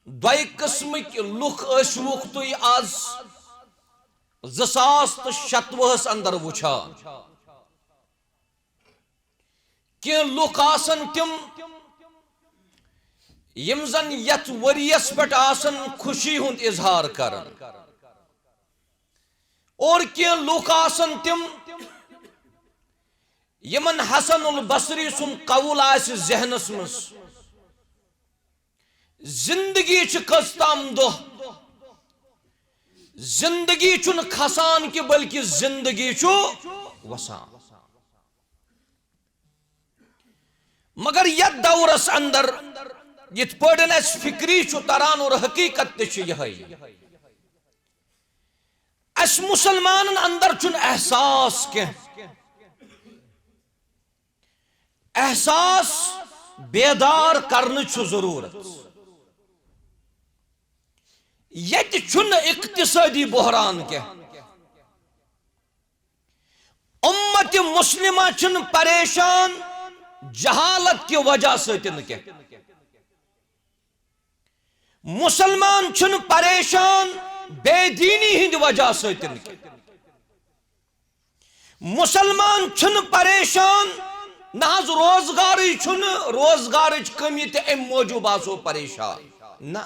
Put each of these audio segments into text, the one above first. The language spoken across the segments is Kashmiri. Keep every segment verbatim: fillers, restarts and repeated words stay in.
دۄیہِ قٕسمٕکۍ لُکھ ٲسۍ وُکھ تُہۍ آز زٕ ساس تہٕ شتوُہس اندر وٕچھان۔ کینٛہہ لُکھ آسن تِم، یِم زن یتھ ؤریس پٮ۪ٹھ آسن خوشی ہُنٛد اظہار کران، اور کینٛہہ لُکھ آسن تِم، یِمن حسن البصری سُنٛد قول آسہِ ذہنس منٛز، زندگی چھِ کٔژ تام دۄہ، زندگی چھُنہٕ کھسان کہِ بلکہِ زندگی چھُ وسان۔ مگر یتھ دورس اندر یتھ پٲٹھۍ اسہِ فکری چھُ تران اور حقیقت تہِ چھِ یِہے، اسہِ مسلمانن اندر چھُنہٕ احساس کینٛہہ۔ احساس بیدار کرنٕچ چھُ ضروٗرت۔ ییٚتہِ چھُنہٕ اقتصٲدی بحران کینٛہہ۔ امت مسلمہ چھُنہٕ پریشان جہالت کہِ وجہ سۭتۍ نہٕ کینٛہہ۔ مسلمان چھُنہٕ پریشان بے دینی ہٕنٛدِ وجہ سۭتۍ کینٛہہ۔ مسلمان چھُنہٕ پریشان، نہ حظ روزگارٕے چھُنہٕ، روزگارٕچ کمی تہٕ اَمہِ موٗجوٗب آسو پریشان۔ نہ،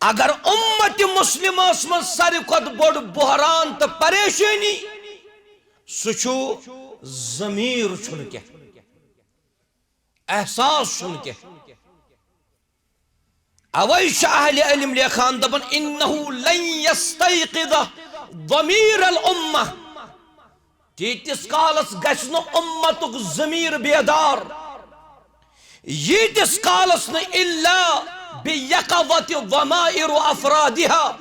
اگر امت مسلمس منٛز ساروی کھۄتہٕ بوٚڑ بحران تہٕ پریشٲنی، سُہ چھُ ضمیٖر چھُنہٕ کینٛہہ۔ احساس چھُنہٕ کینٛہہ۔ اوے چھِ اہل علم لیکھان، دپان، "انہ لن یستیقظ ضمیر الامہ"۔ تیٖتِس کالس گژھِ نہٕ امتُک ضمیر بیدار، ییٖتِس کالس نہٕ الا بیقظۃ ضمائر افرادہا،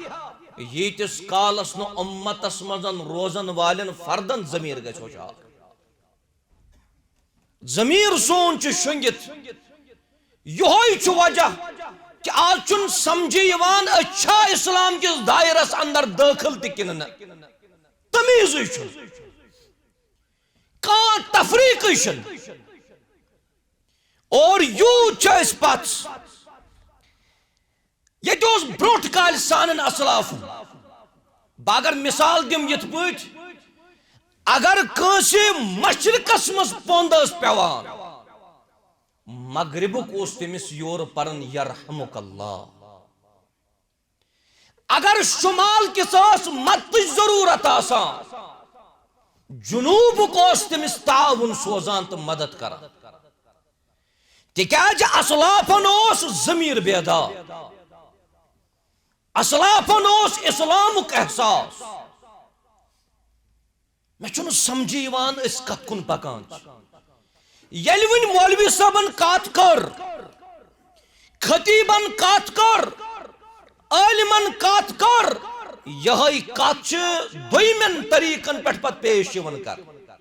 ییٖتِس کالس نہٕ امتس منٛز روزن والٮ۪ن فردن ضمیر گژھِ ہُشار۔ ضمیر سون چھُ شۄنگِتھ۔ یہوے چھُ وجہ کہ آز چھُنہٕ سمجھے یِوان، أسۍ چھا اسلام کِس دائرس اندر دٲخل تہِ کِنہٕ نہ۔ تمیٖزٕے چھُنہٕ، کانٛہہ تفریقٕے چھُنہٕ۔ اور یوٗت چھِ أسۍ پتھ۔ ییٚتہِ اوس برونٛٹھ کالہِ سانٮ۪ن اسلافن، بہٕ اگر مثال دِمہٕ یِتھ پٲٹھۍ، اگر کٲنٛسہِ مشرقس منٛز پوٚنٛد ٲس پٮ۪وان، مغربُک اوس تٔمِس یورٕ پران یرحمک اللہ۔ اگر شمال کِس ٲس مدتٕچ ضروٗرت آسان، جنوٗبُک اوس تٔمِس تعاوُن سوزان تہٕ مدد کران۔ تِکیازِ اسلافن اوس ضمیر بیدار، اسلافن اوس اسلامُک احساس۔ مےٚ چھُنہٕ سمجھے یِوان أسۍ کتھ کُن پکان چھِ۔ ییٚلہِ وۄنۍ مولوی صٲبن کتھ کٔر، خطیبن کتھ کٔر، عٲلمن کتھ کٔر، یہے کتھ چھِ دوٚیمٮ۪ن طریقن پٮ۪ٹھ پتہٕ پیش یِوان کرنہٕ۔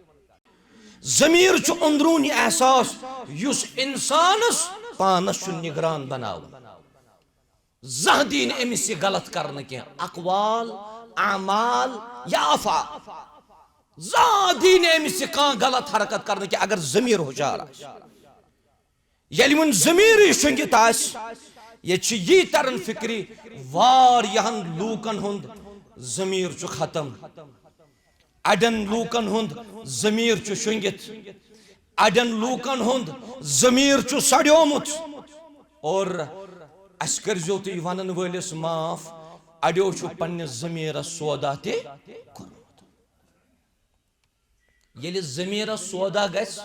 ضمیر چھُ اندروٗنی احساس یُس انسانس پانس چھُ نگران بناوان۔ زانٛہہ دی نہٕ أمِس یہِ غلط کرنہٕ کینٛہہ، اقوال، اعمال یا افعال۔ زانٛہہ دی نہٕ أمِس یہِ کانٛہہ غلط حرکت کرنہٕ کینٛہہ، اگر ضمیر ہُشار آسہِ۔ ییٚلہِ وۄنۍ ضمیرٕے شۄنٛگِتھ آسہِ، ییٚتہِ چھُ یی تران فکرِ، واریاہن لوٗکن ہُنٛد ضمیر چھُ ختم۔ اڑٮ۪ن لوٗکن ہُنٛد ضمیر چھُ شۄنٛگِتھ، اڑٮ۪ن لوٗکن ہُنٛد ضمیر چھُ سڑیومُت۔ اور اسہِ کٔرزیو تُہۍ ونن وٲلِس معاف، اڑیو چھُ پننِس ضمیرس سودا تہِ کوٚرمُت۔ ییٚلہِ ضمیرس سودا گژھِ،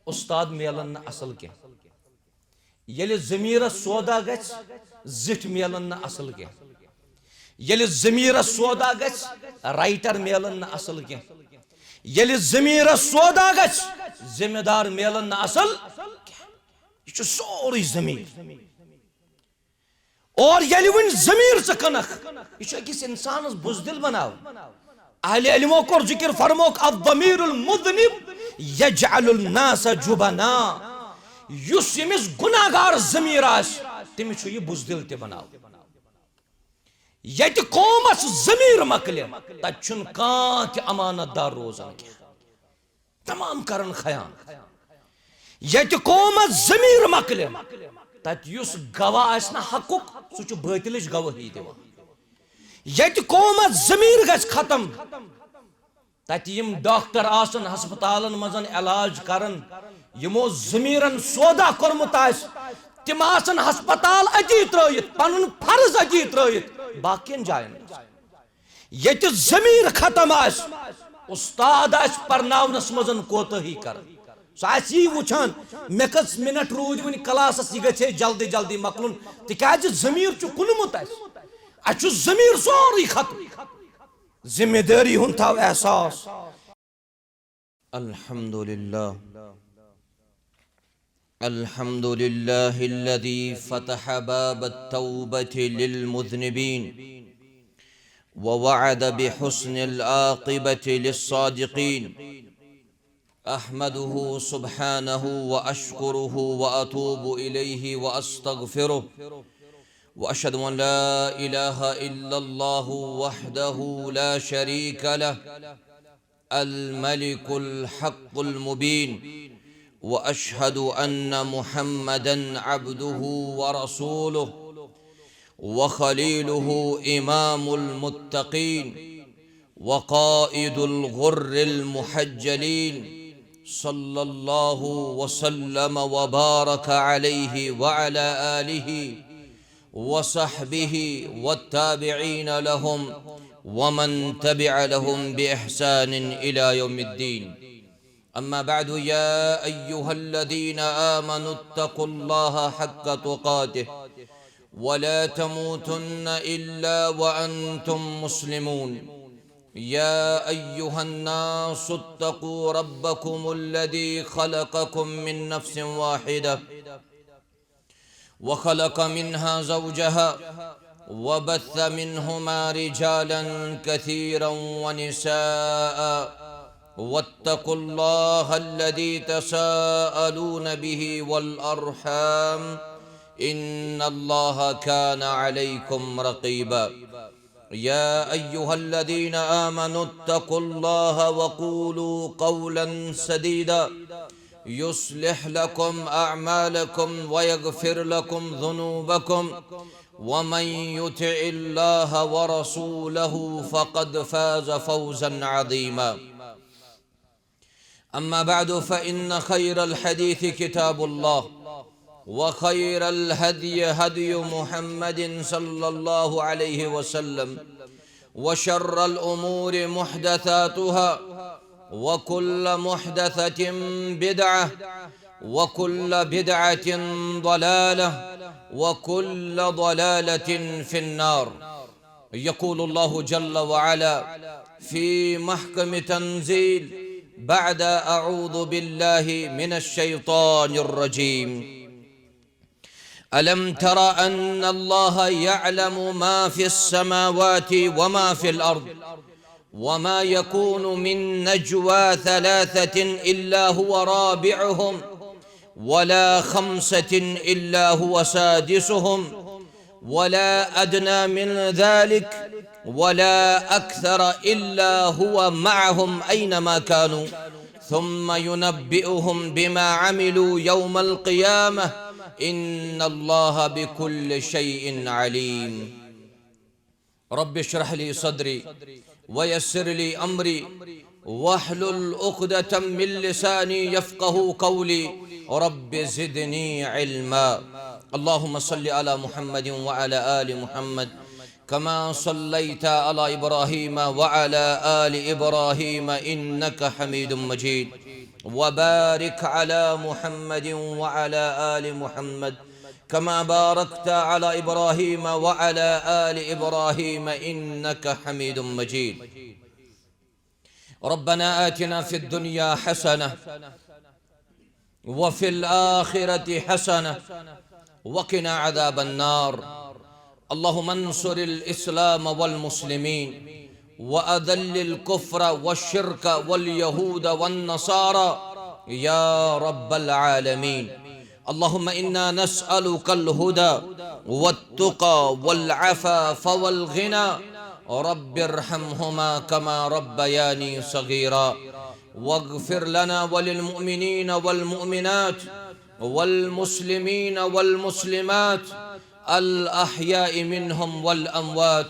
استاد میلن نہٕ اصل کینٛہہ۔ ییٚلہِ ضمیرس سودا گژھِ، زِٹھۍ میلن نہٕ اصل کینٛہہ۔ ییٚلہِ ضمیرس سودا گژھِ، رائٹر میلن نہٕ اصل کینٛہہ۔ ییٚلہِ ضمیرس سودا گژھِ، ذمہ دار میلن نہٕ اصل کینٛہہ۔ یہِ چھُ سورُے ضمیر۔ اور ییٚلہِ وۄنۍ ضمیر ژٕ کٕنکھ، یہِ چھُ أکِس انسانس بزدل بناوان۔ اہل علمو کوٚر ذکر، فرمووُکھ، "الضمیر المذنب یجعل الناس جبنا"۔ یُس ییٚمِس گناہگار ضمیر آسہِ، تٔمِس چھُ یہِ بزدل تہِ بناوان۔ ییٚتہِ قومس ضمیر مۄکلہِ، تتہِ چھُنہٕ کانٛہہ تہِ امانت دار روزان کینٛہہ۔ تمام کرن خیانت۔ ییٚتہِ قومس ضمیر مۄکلہِ، تتہِ یُس گواہ آسہِ نہ حقُک، سُہ چھُ باطلٕچ گوٲہی دِوان۔ ییٚتہِ قومس ضمیٖر گژھِ ختم، تتہِ یِم ڈاکٹر آسن ہسپتالن منٛز علاج کران، یِمو ضمیٖرن سودا کوٚرمُت آسہِ، تِم آسن ہسپتال أتی ترٲوِتھ، پنُن فرض أتی ترٲوِتھ، باقین جاین منٛز۔ ییٚتہِ ضمیٖر ختم آسہِ، اُستاد آسہِ پرناونس منٛز کوتٲہی کران۔ سُہ آسہِ یی وٕچھان، مےٚ کٔژ منٹ روٗدۍ وٕنہِ کلاسس، یہِ گژھِ ہے جلدی جلدی مۄکلُن، تِکیازِ ضمیٖر چھُ کُنمُت اَسہِ۔ اَسہِ چھُ ضمیٖر سورُے ختم۔ ذمہ دٲری ہُنٛد تھاو احساس۔ الحمد لله. الحمد لله الذي فتح باب التوبة للمذنبين، ووعد بحسن العاقبة للصادقين. أحمده سبحانه وأشكره وأتوب إليه وأستغفره، وأشهد أن لا إله إلا الله وحده لا شريك له، الملك الحق المبين، وأشهد أن محمدا عبده ورسوله، وخليله إمام المتقين، وقائد الغر المحجلين، صلى الله وسلم وبارك عليه وعلى آله وصحبه والتابعين لهم ومن تبع لهم بإحسان إلى يوم الدين. أما بعد، يا أيها الذين آمنوا اتقوا الله حق تقاته ولا تموتن إلا وأنتم مسلمون. يا أيها الناس اتقوا ربكم الذي خلقكم من نفس واحدة وخلق منها زوجها وبث منهما رجالا كثيرا ونساء، واتقوا الله الذي تساءلون به والأرحام، إن الله كان عليكم رقيبا. يا أيها الذين آمنوا اتقوا الله وقولوا قولا سديدا، يصلح لكم أعمالكم ويغفر لكم ذنوبكم، ومن يطع الله ورسوله فقد فاز فوزا عظيما. أما بعد، فإن خير الحديث كتاب الله، وخير الهدي هدي محمد صلى الله عليه وسلم، وشر الأمور محدثاتها، وكل محدثة بدعة، وكل بدعة ضلالة، وكل ضلالة في النار. يقول الله جل وعلا في محكم تنزيل بعد أعوذ بالله من الشيطان الرجيم: ألم تر أن الله يعلم ما في السماوات وما في الأرض، وما يكون من نجوى ثلاثة إلا هو رابعهم، ولا خمسة إلا هو سادسهم، ولا أدنى من ذلك، ولا أكثر إلا هو معهم أينما كانوا، ثم ينبئهم بما عملوا يوم القيامة، إن الله بكل شيء عليم. رب اشرح لي صدري ويسر لي أمري واحلل عقدة من لساني يفقهوا قولي. رب زدني علما. اللهم صل على محمد وعلى آل محمد كما صليت على إبراهيم وعلى آل إبراهيم إنك حميد مجيد. وبارك على محمد وعلى آل محمد كما باركت على إبراهيم وعلى آل إبراهيم إنك حميد مجيد. ربنا آتنا في الدنيا حسنة وفي الآخرة حسنة وقنا عذاب النار. اللهم انصر الإسلام والمسلمين وأذل الكفر والشرك واليهود والنصارى يا رب العالمين. اللهم إنا نسألك الهدى والتقى والعفاف والغنى. رب ارحمهما كما ربياني صغيرا. واغفر لنا وللمؤمنين والمؤمنات والمسلمين والمسلمات الأحياء منهم والأموات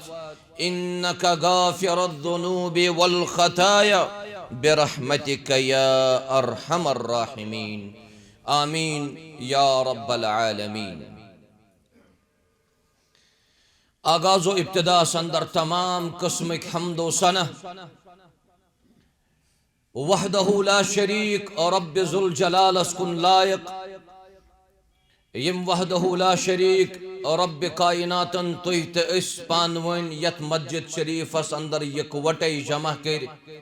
إنك غافر الذنوب والخطايا برحمتك يا أرحم الراحمين. آمين يا رب العالمين. آغاز و ابتدا اندر تمام قسمک حمد و ثنا وحدہ لا شریک رب ذوالجلالس کن لائق، یم وحدہ لا شریک رب کائناتن تُہۍ تہٕ أسۍ پانہٕ ؤنۍ یتھ مسجد شریفس اندر یکوٹے جمع کٔرۍ،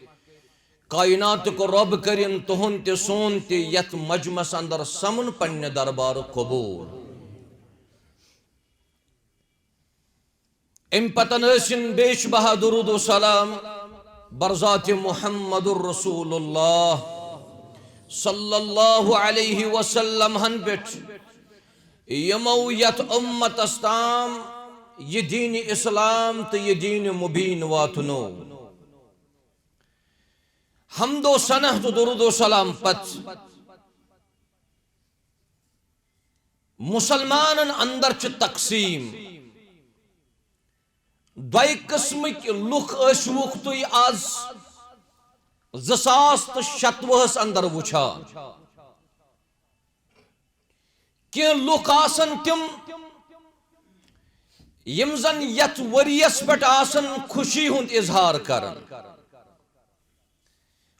کائناتک رب کٔرِن تُہُنٛد تہِ سون تہِ یتھ مجمس اندر سمُن پننہِ دربارُک قبول۔ امہِ پتن ٲسِن بیش بہا درود و سلام برذات محمد رسول اللہ صلی اللہ علیہ وسلم ہن پٮ۪ٹھ، یِمو یتھ امتس تام یہِ دین اسلام تہٕ یہِ دین مبین واتنو۔ حمد و ثنا تہٕ درود و سلام پتہٕ مسلمانن اندر چھِ تقسیم۔ دۄیہِ قٕسمٕکۍ لُکھ ٲسوُکھ تُہۍ از زٕ ساس تہٕ شتوُہس اندر وٕچھان۔ کینٛہہ لُکھ آسن تِم، یِم زن یتھ ؤریس پٮ۪ٹھ آسن خوشی ہُنٛد اظہار کران،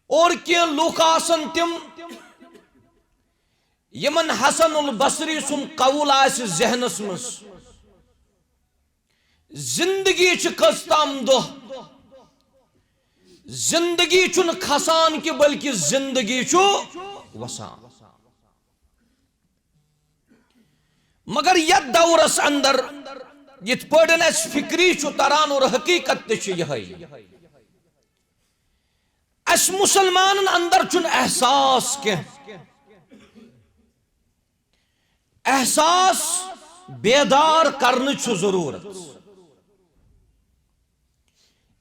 اور کینٛہہ لُکھ آسن تِم، یِمن حسن البصری سُنٛد قول آسہِ ذہنس منٛز، زندگی چھِ کٔژ تام دۄہ، زندگی چھُنہٕ کھسان کہِ بلکہِ زندگی چھُ وسان۔ مگر یتھ دورس اندر یتھ پٲٹھۍ اسہِ فکری چھُ تران اور حقیقت تہِ چھِ یِہے، اسہِ مسلمانن اندر چھُنہٕ احساس کینٛہہ۔ احساس بیدار کرنٕچ چھُ ضروٗرت۔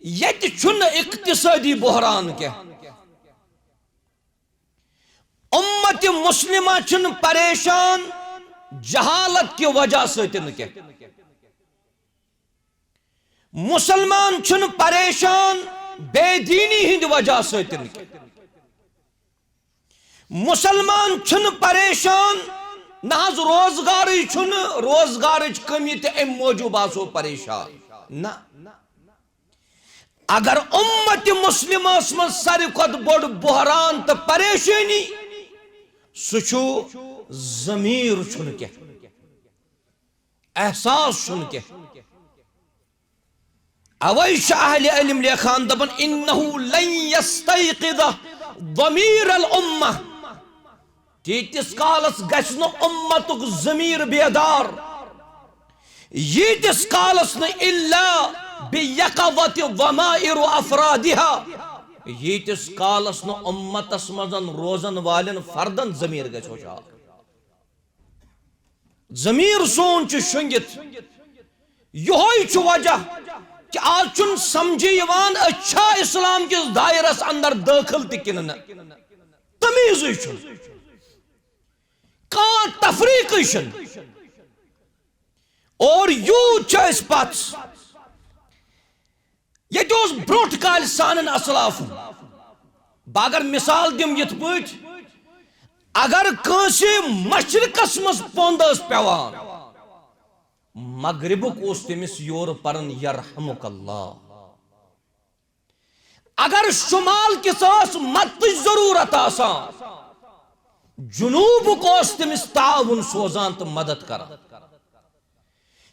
ییٚتہِ چھُنہٕ اقتصٲدی بحران کینٛہہ۔ امت مسلمہ چھُنہٕ پریشان جہالت کہِ وجہ سۭتۍ نہٕ کینٛہہ۔ مسلمان چھُنہٕ پریشان بے دینی ہٕنٛدِ وجہ سۭتۍ نہٕ کینٛہہ۔ مسلمان چھُنہٕ پریشان، نہ حظ روزگارٕے چھُنہٕ، روزگارٕچ کمی تہٕ اَمہِ موٗجوٗب آسو پریشان۔ نہ، اگر امت مسلمس منٛز ساروی کھۄتہٕ بوٚڑ بحران تہٕ پریشٲنی، سُہ چھُ ضمیٖر چھُنہٕ کینٛہہ۔ احساس چھُنہٕ کینٛہہ۔ اوے چھِ اہل علم لیکھان، دپان، "انہ لن یستیقظ ضمیر الامہ"۔ تیٖتِس کالس گژھِ نہٕ امتُک ضمیر بیدار، ییٖتِس کالس نہٕ الا بیقظۃ ضمائر افرادہا، ییٖتِس کالس نہٕ امتس منٛز روزن والٮ۪ن فردن ضمیر گژھِ ہُشار۔ ضمیر سون چھُ شۄنگِتھ۔ یہوے چھُ وجہ کہ آز چھُنہٕ سمجھے یِوان، أسۍ چھا اسلام کِس دائرس اندر دٲخل تہِ کِنہٕ نہ۔ تمیٖزٕے چھُنہٕ، کانٛہہ تفریقٕے چھُنہٕ۔ اور یوٗت چھِ أسۍ پتھ۔ ییٚتہِ اوس برونٛٹھ کالہِ سانٮ۪ن اسلافن، بہٕ اگر مثال دِمہٕ یِتھ پٲٹھۍ، اگر کٲنٛسہِ مشرقس منٛز پوٚنٛد ٲس پٮ۪وان، مغربُک اوس تٔمِس یورٕ پران یرحمک اللہ۔ اگر شمال کِس ٲس مدتٕچ ضروٗرت آسان، جنوٗبُک اوس تٔمِس تعاوُن سوزان تہٕ مدد کران۔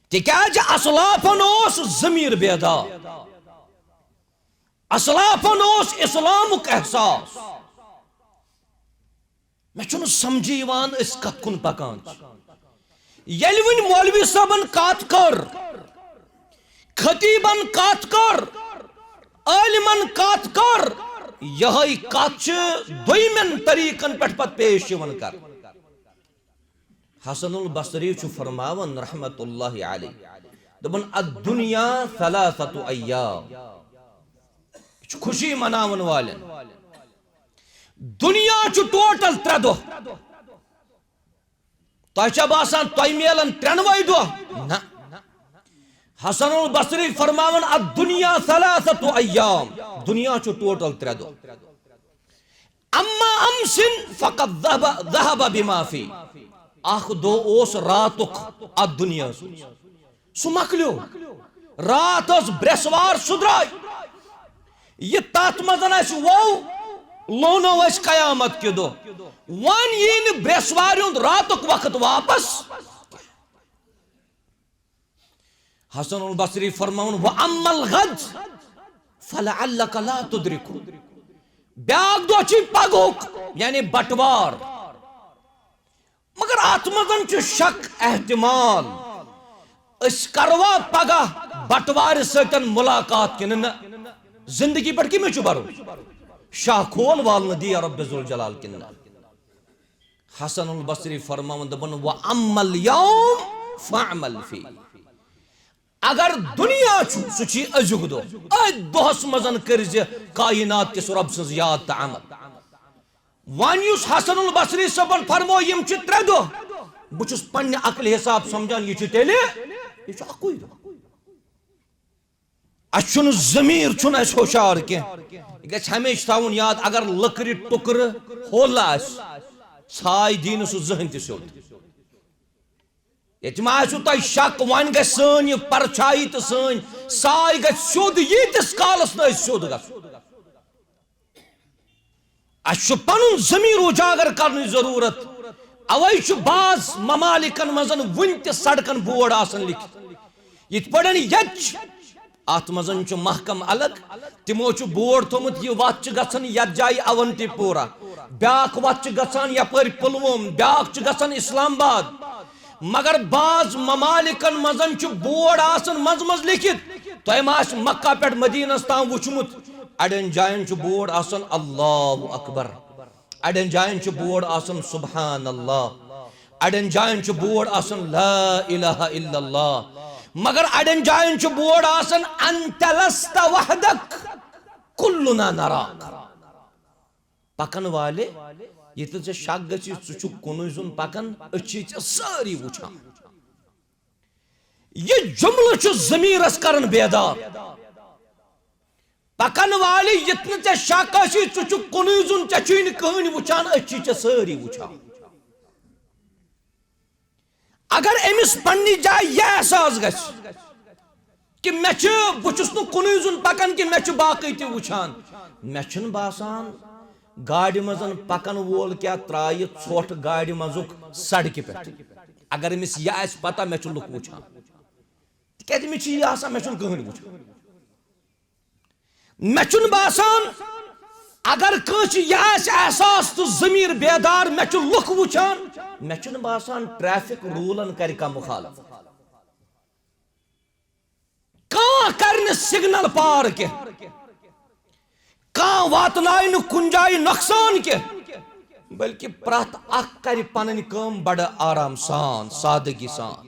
تِکیازِ اسلافن اوس ضمیر بیدار، اسلافن اوس اسلامُک احساس۔ مےٚ چھُنہٕ سمجھے یِوان أسۍ کتھ کُن پکان چھِ۔ ییٚلہِ وۄنۍ مولوی صٲبن کتھ کٔر، خطیبن کتھ کٔر، عٲلمن کتھ کٔر، یِہے کتھ چھِ دوٚیمٮ۪ن طریقن پٮ۪ٹھ پتہٕ پیش یِوان کرنہٕ۔ حسن البصری چھُ فرماوان رحمت اللہ علیہ، دپان، "الدنیا ثلاثۃ ایام"، یہِ چھُ خوشی مناون والٮ۪ن۔ دنیا چھُ ٹوٹل ترٛےٚ دۄہ۔ تۄہہِ چھا باسان تۄہہِ میلن ترٛٮ۪نوَے دۄہ؟ نہ۔ حسن البصری فرماوان، الدنیا ثلاثة ایام، دنیا چھُ ٹوٹل ترٛےٚ دۄہ۔ اما امسن فقد ذهب، ذهب بما فی۔ اکھ دۄہ اوس راتُک اتھ دُنیاہس منٛز، سُہ مۄکلیو۔ راتھ ٲس برٛٮ۪سوار، سُہ درٛاے۔ یہِ تتھ منٛز اسہِ وو، لونو أسۍ قیامت کہِ دۄہ۔ وۄنۍ یی نہٕ برٛٮ۪سوارِ ہُنٛد راتُک وقت واپس۔ حسن البصری فرماوان، واما الغد فلعلک لا تدرکہ۔ بیاکھ دۄہ چھُے پگہُک، یعنی بٹوار۔ مگر اتھ منٛز چھُ شک، احتمال، أسۍ کروا پگاہ بٹوارِ سۭتۍ ملاقات کِنہٕ نہ؟ زندگی پٮ۪ٹھ کٔمِس چھُ بھروسہٕ؟ شاہ کھول والنہٕ دِیا رب ذوالجلال کِنہٕ نہ؟ حسن البصری فرماوان دپان، واما الیوم فاعمل فی۔ اگر دنیا چھُ، سُہ چھُ أزیُک دۄہ۔ أتھۍ دۄہس منٛز کٔرۍ زِ کائنات کِس رب سٕنٛز یاد تہٕ عمل۔ وۄنۍ یُس حسن البصری صٲبن فرمو، یِم چھِ ترٛےٚ دۄہ، بہٕ چھُس پننہِ عقلہِ حساب سمجھان، یہِ چھُ تیٚلہِ، یہِ چھُ اکُے دۄہ۔ اسہِ چھُنہٕ ضمیٖر، چھُنہٕ اسہِ ہوشیار کینٛہہ۔ یہِ گژھِ ہمیشہِ تھاوُن یاد، اگر لٔکرِ ٹُکرٕ ہوٚل آسہِ، ژھاے دی نہٕ سُہ زٕہٕنۍ تہِ سیوٚد۔ ییٚتہِ ما آسِو تۄہہِ شک، وۄنۍ گژھِ سٲنۍ یہِ پرچھایی تہٕ سٲنۍ ژھاے گژھِ سیوٚد، ییٖتِس کالس نہٕ أسۍ سیوٚد گژھو۔ اسہِ چھُ پنُن ضمیٖر اُجاگر کرنٕچ ضروٗرت۔ اوے چھُ بعض ممالکن منٛز وُنہِ تہِ سڑکن بورڈ آسان لیکھِتھ۔ یِتھ پٲٹھۍ ییٚتہِ چھِ، اتھ منٛز چھُ محکمہٕ الگ، تِمو چھُ بورڈ تھوٚمُت، یہِ وتھ چھِ گژھان یتھ جایہِ اونتی پورہ، بیاکھ وتھ چھِ گژھان یپٲرۍ پلووم، بیاکھ چھِ گژھان اسلام آباد۔ مگر بعض ممالکن منٛز چھُ بورڈ آسان منٛزٕ منٛزٕ لیکھِتھ، تۄہہِ ما آسہِ مکہ پٮ۪ٹھ مدینس تام وُچھمُت، اڑٮ۪ن جاین چھُ بورڈ آسان اللہ اکبر، اڑٮ۪ن جاین چھُ بورڈ آسان سبحان اللہ، اڑٮ۪ن جاین چھُ بورڈ آسان لا الہ الا اللہ، مگر اڑٮ۪ن جاین چھُ بورڈ آسان انت لست وحدک کلنا نراک۔ پکن والے، ییٚتہِ ژےٚ شک گژھی، ژٕ چھُکھ کُنُے زوٚن پکان، أسۍ چھِ ژےٚ سٲری وٕچھان۔ یہِ جملہٕ چھُ ضمیرس کران بیدار۔ پکن والے، ییٚتہِ نہٕ ژےٚ شک آسی، ژٕ چھُکھ کُنُے زوٚن، ژےٚ چھُے نہٕ کٕہٕنۍ وٕچھان، أسۍ چھِ ژےٚ سٲری وٕچھان۔ اگر أمِس پننہِ جایہِ یہِ احساس گژھِ کہِ مےٚ چھُ، بہٕ چھُس نہٕ کُنُے زوٚن پکان کہِ مےٚ چھُ باقٕے تہِ وٕچھان، مےٚ چھُنہٕ باسان گاڑِ منٛز پکن وول کیٛاہ ترایہِ ژھۄٹھ گاڑِ منٛزُک سڑکہِ پٮ۪ٹھ۔ اگر أمِس یہِ آسہِ پتہ مےٚ چھُ لُکھ وٕچھان، تِکیٛازِ مےٚ چھُ یہِ آسان، مےٚ چھُنہٕ کٕہٕنۍ وٕچھان۔ مےٚ چھُنہٕ باسان اگر کٲنٛسہِ یہِ آسہِ احساس تہٕ ضمیٖر بیدار، مےٚ چھُ لُکھ وٕچھان، مےٚ چھُنہٕ باسان ٹریفک روٗلن کرِ کانٛہہ مُخالفت۔ کانٛہہ کرِ نہٕ سگنل پار کینٛہہ، کانٛہہ واتنایہِ نہٕ کُنہِ جایہِ نۄقصان کینٛہہ، بلکہِ پرٛٮ۪تھ اکھ کرِ پنٕنۍ کٲم بڑٕ آرام سان، سادگی سان۔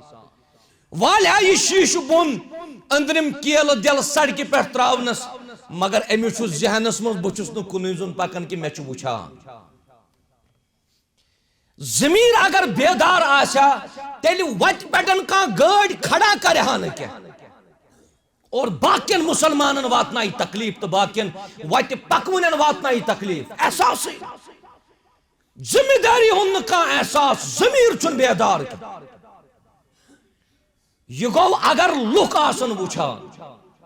والہِ ہا یہِ شیٖشہٕ بۄن، أنٛدرِم کیلہٕ دٮ۪ل سڑکہِ پٮ۪ٹھ ترٛاونس، مگر أمِس چھُ ذہنس منٛز، بہٕ چھُس نہٕ کُنُے زوٚن پکان کہِ مےٚ چھُ وٕچھان۔ ضمیٖر اگر بیدار آسہِ ہا، تیٚلہِ وتہِ پٮ۪ٹھ کانٛہہ گٲڑۍ کھڑا کرِ ہا نہٕ کینٛہہ۔ اور باقین مسلمانن واتنایہِ تکلیف تہٕ باقین وتہِ پکوٕنٮ۪ن واتنایہِ تکلیف۔ احساسٕے، ذمہ داری ہُنٛد نہٕ کانٛہہ احساس، ضمیٖر چھُنہٕ بیدار کینٛہہ۔ یہِ گوٚو اگر لُکھ آسن وٕچھان۔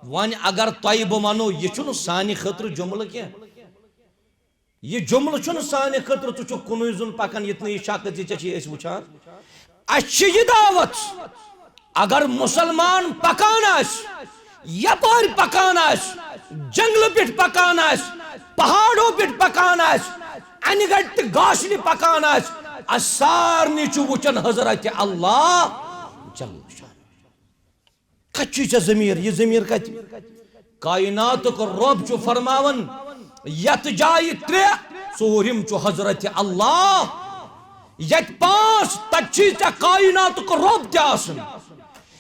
وۄنۍ اگر تۄہہِ بہٕ ونو، یہِ چھُنہٕ سانہِ خٲطرٕ جملہٕ کینٛہہ۔ یہِ جملہٕ چھُنہٕ سانہِ خٲطرٕ، ژٕ چھُکھ کُنُے زوٚن پکان، یِتھ نہٕ یہِ شخص یہِ ژےٚ چھِ أسۍ وٕچھان۔ اَسہِ چھِ یہِ دعوت، اگر مسلمان پکان آسہِ، یپٲرۍ پکان آسہِ، جنگلہٕ پٮ۪ٹھ پکان آسہِ، پہاڑو پٮ۪ٹھ پکان آسہِ، انہِ گٹہِ تہٕ گاشنہِ پکان آسہِ، اَسہِ سارنٕے چھُ وٕچھان حضرت اللہ جل شانہ۔ کتہِ چھُے ژےٚ ضمیٖر؟ یہِ ضمیٖر کتہِ؟ کائناتُک رۄب چھُ فرماوان، یتھ جایہِ ترٛےٚ، ژوٗرِم چھُ حضرت اللہ۔ یتہِ پانٛژھ، تتہِ چھُے ژےٚ کائناتُک رۄب تہِ آسان۔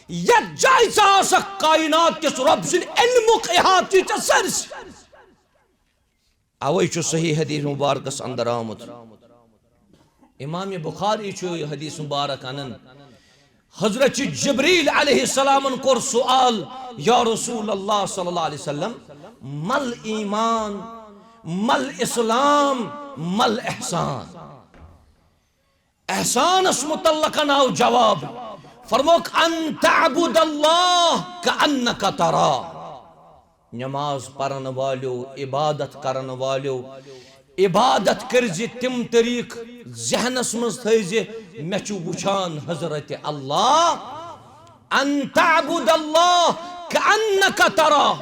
یتھ جایہِ ژٕ آسکھ، کائنات کِس رۄب سُنٛد علمُک احاطہٕ چھُے ژےٚ سٲرسٕے۔ اوے چھُ صحیح حدیث مبارکس اندر آمُت، امام بخاری چھُ یہِ حدیث مبارک انان۔ حضرت جبریل علیہ السلامن کوٚر سوال، یا رسول اللہ صلی اللہ علیہ وسلم، مل ایمان، مل اسلام، مل احسان؟ احسانس متعلق آو جواب، فرموک، ان تعبد اللہ کانک ترا۔ نماز پرن والیو، عبادت کرن والیو، عبادت کٔرزِ تِم طریقہٕ ذہنس منٛز تھٲیزِ، مےٚ چھُ وٕچھان حضرت اللہ۔ ان تعبد اللہ کانک ترا،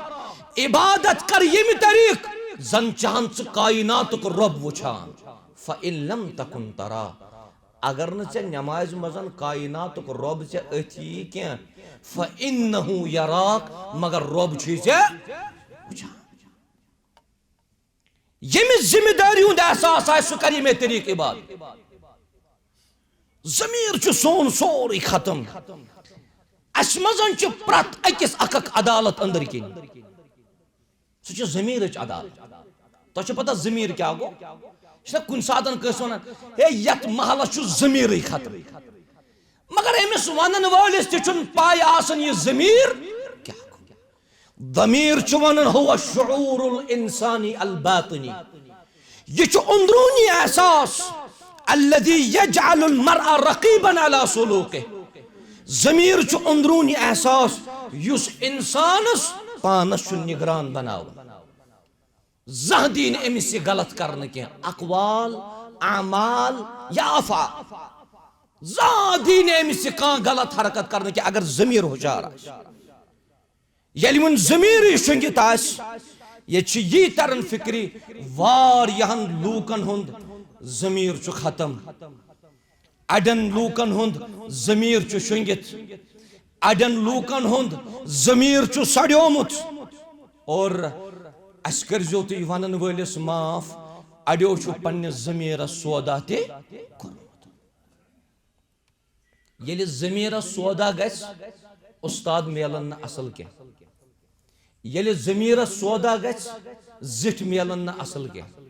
عبادت کر ییٚمہِ طریقہٕ زن چھہن ژٕ کائناتُک رۄب وٕچھان۔ فان لم تکن ترا، اگر نہٕ ژےٚ نمازِ منٛز کائناتُک رۄب ژےٚ أتھۍ یی کینٛہہ، فانہ یراک، مگر رۄب چھُے ژےٚ وٕچھان۔ ییٚمِس ذمہ دٲری ہُنٛد احساس آسہِ، سُہ کرِ ییٚمے طریقہٕ عبادت۔ ضمیر چھُ سون سورُے ختم۔ اسہِ منٛز چھُ پرٛٮ۪تھ أکِس اکھ اکھ عدالت أنٛدرۍ کِنۍ۔ سُہ چھُ ضمیرٕچ عدالت۔ تۄہہِ چھو پتہ ضمیر کیٛاہ گوٚو؟ یہِ چھُنہ کُنہِ ساتہٕ کٲنٛسہِ ونان، ہے، یتھ محلس چھُ ضمیرٕے ختم۔ مگر أمِس ونن وٲلِس تہِ چھُنہٕ پاے آسان یہِ ضمیر کیٛاہ گوٚو۔ ضمیر چھُ ونان، هو الشعور الانسانی الباطنی۔ یہِ چھُ اندروٗنی احساس، الذي يجعل المرء رقيبا على سلوكه۔ ضمیر چھُ اندروٗنی احساس یُس انسانس پانس چھُ نگران بناوان۔ زانٛہہ دی نہٕ أمِس یہِ غلط کرنہٕ کینٛہہ، اقوال، اعمال یا افعال۔ زانٛہہ دی نہٕ أمِس یہِ کانٛہہ غلط حرکت کرنہٕ کینٛہہ، اگر ضمیر ہُشار آسہِ۔ ییٚلہِ وۄنۍ ضمیرٕے شۄنٛگِتھ آسہِ، ییٚتہِ چھُ یی تران فکرِ، واریاہن لوٗکن ہُنٛد ضمیر چھُ ختم۔ اڑٮ۪ن لوٗکن ہُنٛد ضمیر چھُ شۄنٛگِتھ، اڑٮ۪ن لوٗکن ہُنٛد ضمیر چھُ سڑیومُت۔ اور اسہِ کٔرزیو تُہۍ ونن وٲلِس معاف، اڑیو چھُ پننِس ضمیرس سودا تہِ کوٚرمُت۔ ییٚلہِ ضمیرس سودا گژھِ، استاد میلن نہٕ اصل کینٛہہ۔ ییٚلہِ ضمیرس سودا گژھِ، زِٹھۍ میلن نہٕ اصل کینٛہہ۔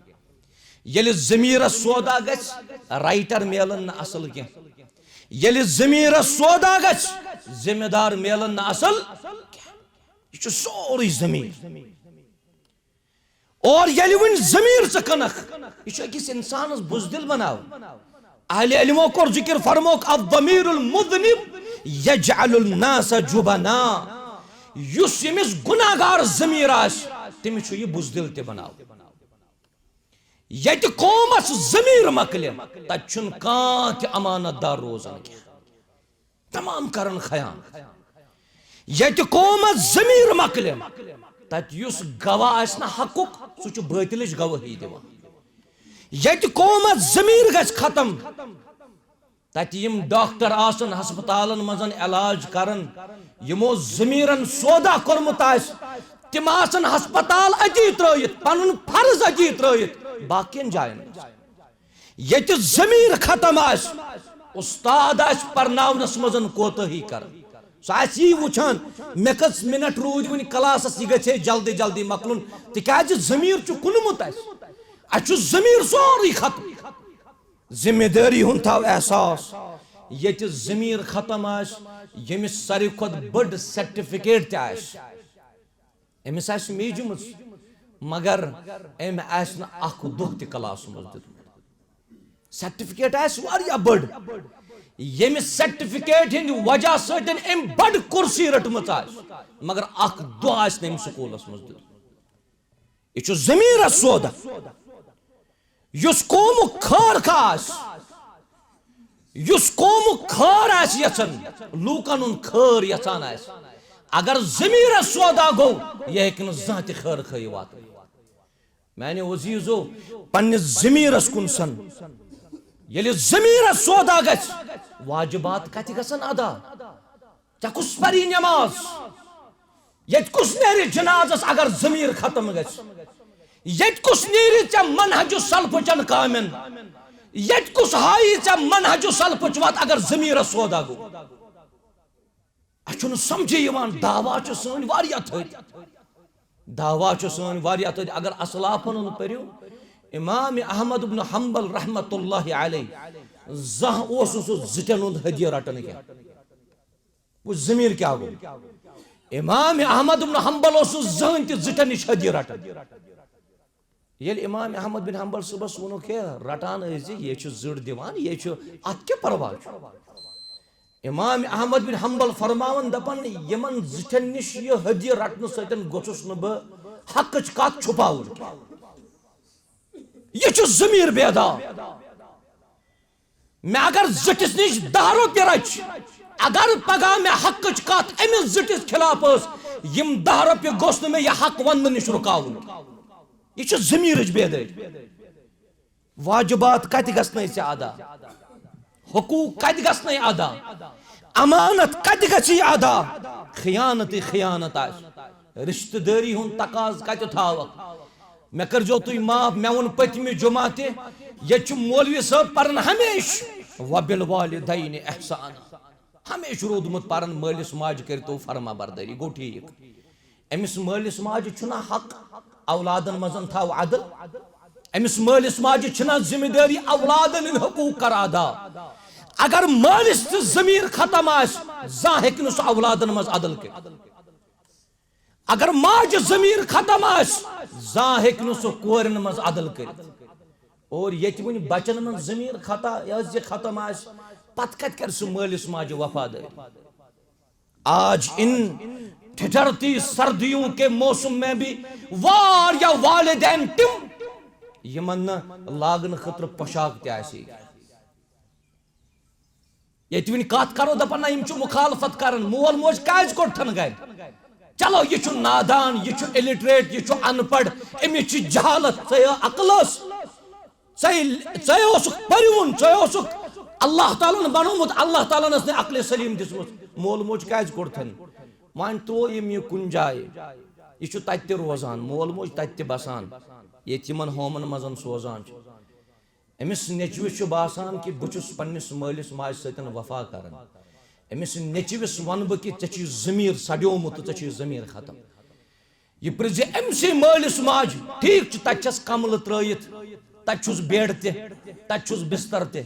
ییٚلہِ ضمیرس سودا گژھِ، رائٹر میلن نہٕ اصل کینٛہہ۔ ییٚلہِ ضمیرس سودا گژھِ، ذمہ دار میلن نہٕ اصل کینٛہہ۔ یہِ چھُ سورُے ضمیر۔ اور ییٚلہِ وۄنۍ ضمیر ژٕ کٕنکھ، یہِ چھُ أکِس انسانس بزدل بناوان۔ اہل علمو کوٚر ذکر، فرموک، الضمیر المذنب یجعل الناس جبنا۔ یُس ییٚمِس گناہگار ضمیر آسہِ، تٔمِس چھُ یہِ بزدل تہِ بناوان۔ ییٚتہِ قومس ضمیر مۄکلہِ، تتہِ چھُنہٕ کانٛہہ تہِ امانت دار روزان کینٛہہ۔ تمام کرن خیانت۔ ییٚتہِ قومس ضمیر مۄکلہِ، تتہِ یُس گواہ آسہِ نہ حقُک، سُہ چھُ بٲطلٕچ گوٲہی دِوان۔ ییٚتہِ قومس ضمیر گژھِ ختم، تتہِ یِم ڈاکٹر آسن ہسپتالن منٛز علاج کران، یِمو ضمیرن سودا کوٚرمُت آسہِ، تِم آسن ہسپتال أتی ترٲیِتھ، پنُن فرض أتی ترٲیِتھ، باقین جاین منٛز۔ ییٚتہِ ضمیر ختم آسہِ، استاد آسہِ پرناونس منٛز کوتاہی کران۔ سُہ آسہِ یی وٕچھان، مےٚ کٔژ منٹ روٗدۍ وٕنہِ کلاسس، یہِ گژھِ ہے جلدی جلدی مۄکلُن، تِکیازِ ضمیر چھُ کُنمُت اسہِ۔ اسہِ چھُ ضمیر سورُے ختم۔ ذمہ دٲری ہُنٛد تھاو احساس۔ ییٚتہِ ضمیر ختم آسہِ، ییٚمِس ساروی کھۄتہٕ بٔڑ سرٹیفکیٹ تہِ آسہِ، أمِس آسہِ میٖجمٕژ، مگر أمۍ آسہِ نہٕ اکھ دۄہ تہِ کلاسس منٛز دیُتمُت۔ سرٹیفکیٹ آسہِ واریاہ بٔڑ، ییٚمہِ سرٹیفکیٹ ہٕنٛدِ وجہ سۭتۍ أمۍ بٔڑ کُرسی رٔٹمٕژ آسہِ، مگر اکھ دۄہ آسہِ نہٕ أمۍ سکوٗلس منٛز دیُتمُت۔ یہِ چھُ ضمیرس سودا۔ یُس قومُک خٲر خواہ آسہِ، یُس قومُک خٲر آسہِ یژھان، لوٗکن ہُنٛد خٲر یژھان آسہِ، اگر ضمیرس سودا گوٚو، یہِ ہیٚکہِ نہٕ زانٛہہ تہِ خٲر خٲہی واتنٲوِتھ۔ میانیو عزیزو، پننِس ضمیرس کُن سن۔ ییٚلہِ ضمیرس سودا گژھِ، واجبات کتہِ گژھن ادا؟ ژےٚ کُس پری نماز؟ ییٚتہِ کُس نیرِ جنازس اگر ضمیر ختم گژھِ؟ ییٚتہِ کُس نیرِ ژےٚ منہج سلفٕچن کامٮ۪ن؟ ییٚتہِ کُس ہایی ژےٚ منہج سلفٕچ وتھ اگر ضمیرس سودا گوٚو؟ اسہِ چھُنہٕ سمجھے یِوان، دعوا چھِ سٲنۍ واریاہ تھٔدۍ۔ دعوا چھِ سٲنۍ واریاہ تھٔدۍ۔ اگر اسلافن ہُنٛد پٔرِو، امام احمد بن حنبل رحمت اللہ علیہ، زانٛہہ اوس نہٕ سُہ زِٹھٮ۪ن ہُنٛد ہدیہِ رٹان کینٛہہ۔ وۄنۍ ضمیر کیٛاہ گوٚو؟ امام احمد بن حنبل اوس نہٕ زٕہٕنۍ تہِ زِٹھٮ۪ن نِش ہدیہِ رٹان۔ ییٚلہِ امام احمد بن حنبل صٲبس ووٚنُکھ، ہے، رٹان ٲسۍ زِ، یے چھُ زِٹھ دِوان، یے چھُ، اتھ کیٛاہ پرواے چھُ؟ امام احمد بن حنبل فرماوان، دپان، یِمن زِٹھٮ۪ن نِش یہِ ہدیہِ رٹنہٕ سۭتۍ گوٚژھُس نہٕ بہٕ حقٕچ کتھ چھُپاوُن کینٛہہ۔ یہِ چھُ ضمیر بیدار۔ مےٚ اگر زِٹھِس نِش دَہ رۄپیہِ رَچہِ، اگر پگاہ مےٚ حقٕچ کَتھ أمِس زِٹھِس خلاف ٲس، یِم دَہ رۄپیہِ گوٚژھ نہٕ مےٚ یہِ حق وَننہٕ نِش رُکاوُن۔ یہِ چھُ ضمیٖرٕچ بیدٲری۔ واجبات کَتہِ گژھنَے ژےٚ ادا؟ حقوٗق کَتہِ گژھنَے ادا؟ امانت کَتہِ گژھی ادا؟ خیانتٕے خیانت آسہِ۔ رشتہٕ دٲری ہُنٛد تقاضہٕ کَتہِ تھاوَکھ؟ مےٚ کٔرۍزیو تُہۍ معاف، مےٚ ووٚن پٔتمہِ جمعہ تہِ، ییٚتہِ چھُ مولوی صٲب پران ہمیشہِ، "وبالوالدین احسانا"۔ ہمیشہِ روٗدمُت پران، مٲلِس ماجہِ کٔرۍتو فرما بردٲری، گوٚو ٹھیٖک۔ أمِس مٲلِس ماجہِ چھُنہ حق اولادن منٛز تھاو عدل؟ أمِس مٲلِس ماجہِ چھِنہ ذمہ دٲری اولادن ہٕنٛدۍ حقوٗق کر ادا؟ اگر مٲلِس تہِ ضمیٖر ختم آسہِ، زانٛہہ ہیٚکہِ نہٕ سُہ اولادن منٛز عدل کٔرِتھ۔ اگر ماجہِ ضمیٖر ختم آسہِ، زانٛہہ ہیٚکہِ نہٕ سُہ کورٮ۪ن منٛز عدل کٔرِتھ۔ اور ییٚتہِ وٕنہِ بچن منٛز ضمیٖر خطا، یہِ حظ یہِ ختم آسہِ، پتہٕ کتہِ کرِ سُہ مٲلِس ماجہِ وفادٲری؟ آج ان ٹھٹھرتی سردیوں کے موسم میں بھی واریاہ والدین تِم، یِمن نہٕ لاگنہٕ خٲطرٕ پوشاک تہِ آسہِ۔ ییٚتہِ وٕنہِ کتھ کرو، دپان، نہ، یِم چھِ مخالفت کران، مول موج کیازِ کوٚڑتھن گرِ؟ چلو، یہِ چھُ نادان، یہِ چھُ اِلِٹریٹ، یہِ چھُ ان پڑھ، أمِس چھِ جہالت، ژےٚ عقل ٲس، ژےٚ، ژےٚ اوسُکھ پٔرِوُن، ژےٚ اوسُکھ اللہ تعالیٰ ہن بنومُت، اللہ تعالیٰ ہن ٲس نہٕ عقلِ سلیم دِژمٕژ، مول موج کیازِ کوٚڑتھن؟ وۄنۍ ترٛوو أمۍ یہِ کُنہِ جایہِ، یہِ چھُ تتہِ تہِ روزان، مول موج تتہِ تہِ بسان، ییٚتہِ یِمن ہومن منٛز سوزان چھُ۔ أمِس نیٚچوِس چھُ باسان کہِ بہٕ چھُس پننِس مٲلِس ماجہِ سۭتۍ وفا کران۔ أمِس نیٚچوِس وَنہٕ بہٕ کہِ ژےٚ چھُے ضمیٖر سڑیومُت تہٕ ژےٚ چھُے ضمیٖر ختم۔ یہِ پرٛژھِ أمۍ سٕے مٲلِس ماجہِ، ٹھیٖک چھُ، تَتہِ چھَس کملہٕ ترٛٲیِتھ، تَتہِ چھُس بیڈ تہِ، تَتہِ چھُس بستر تہِ،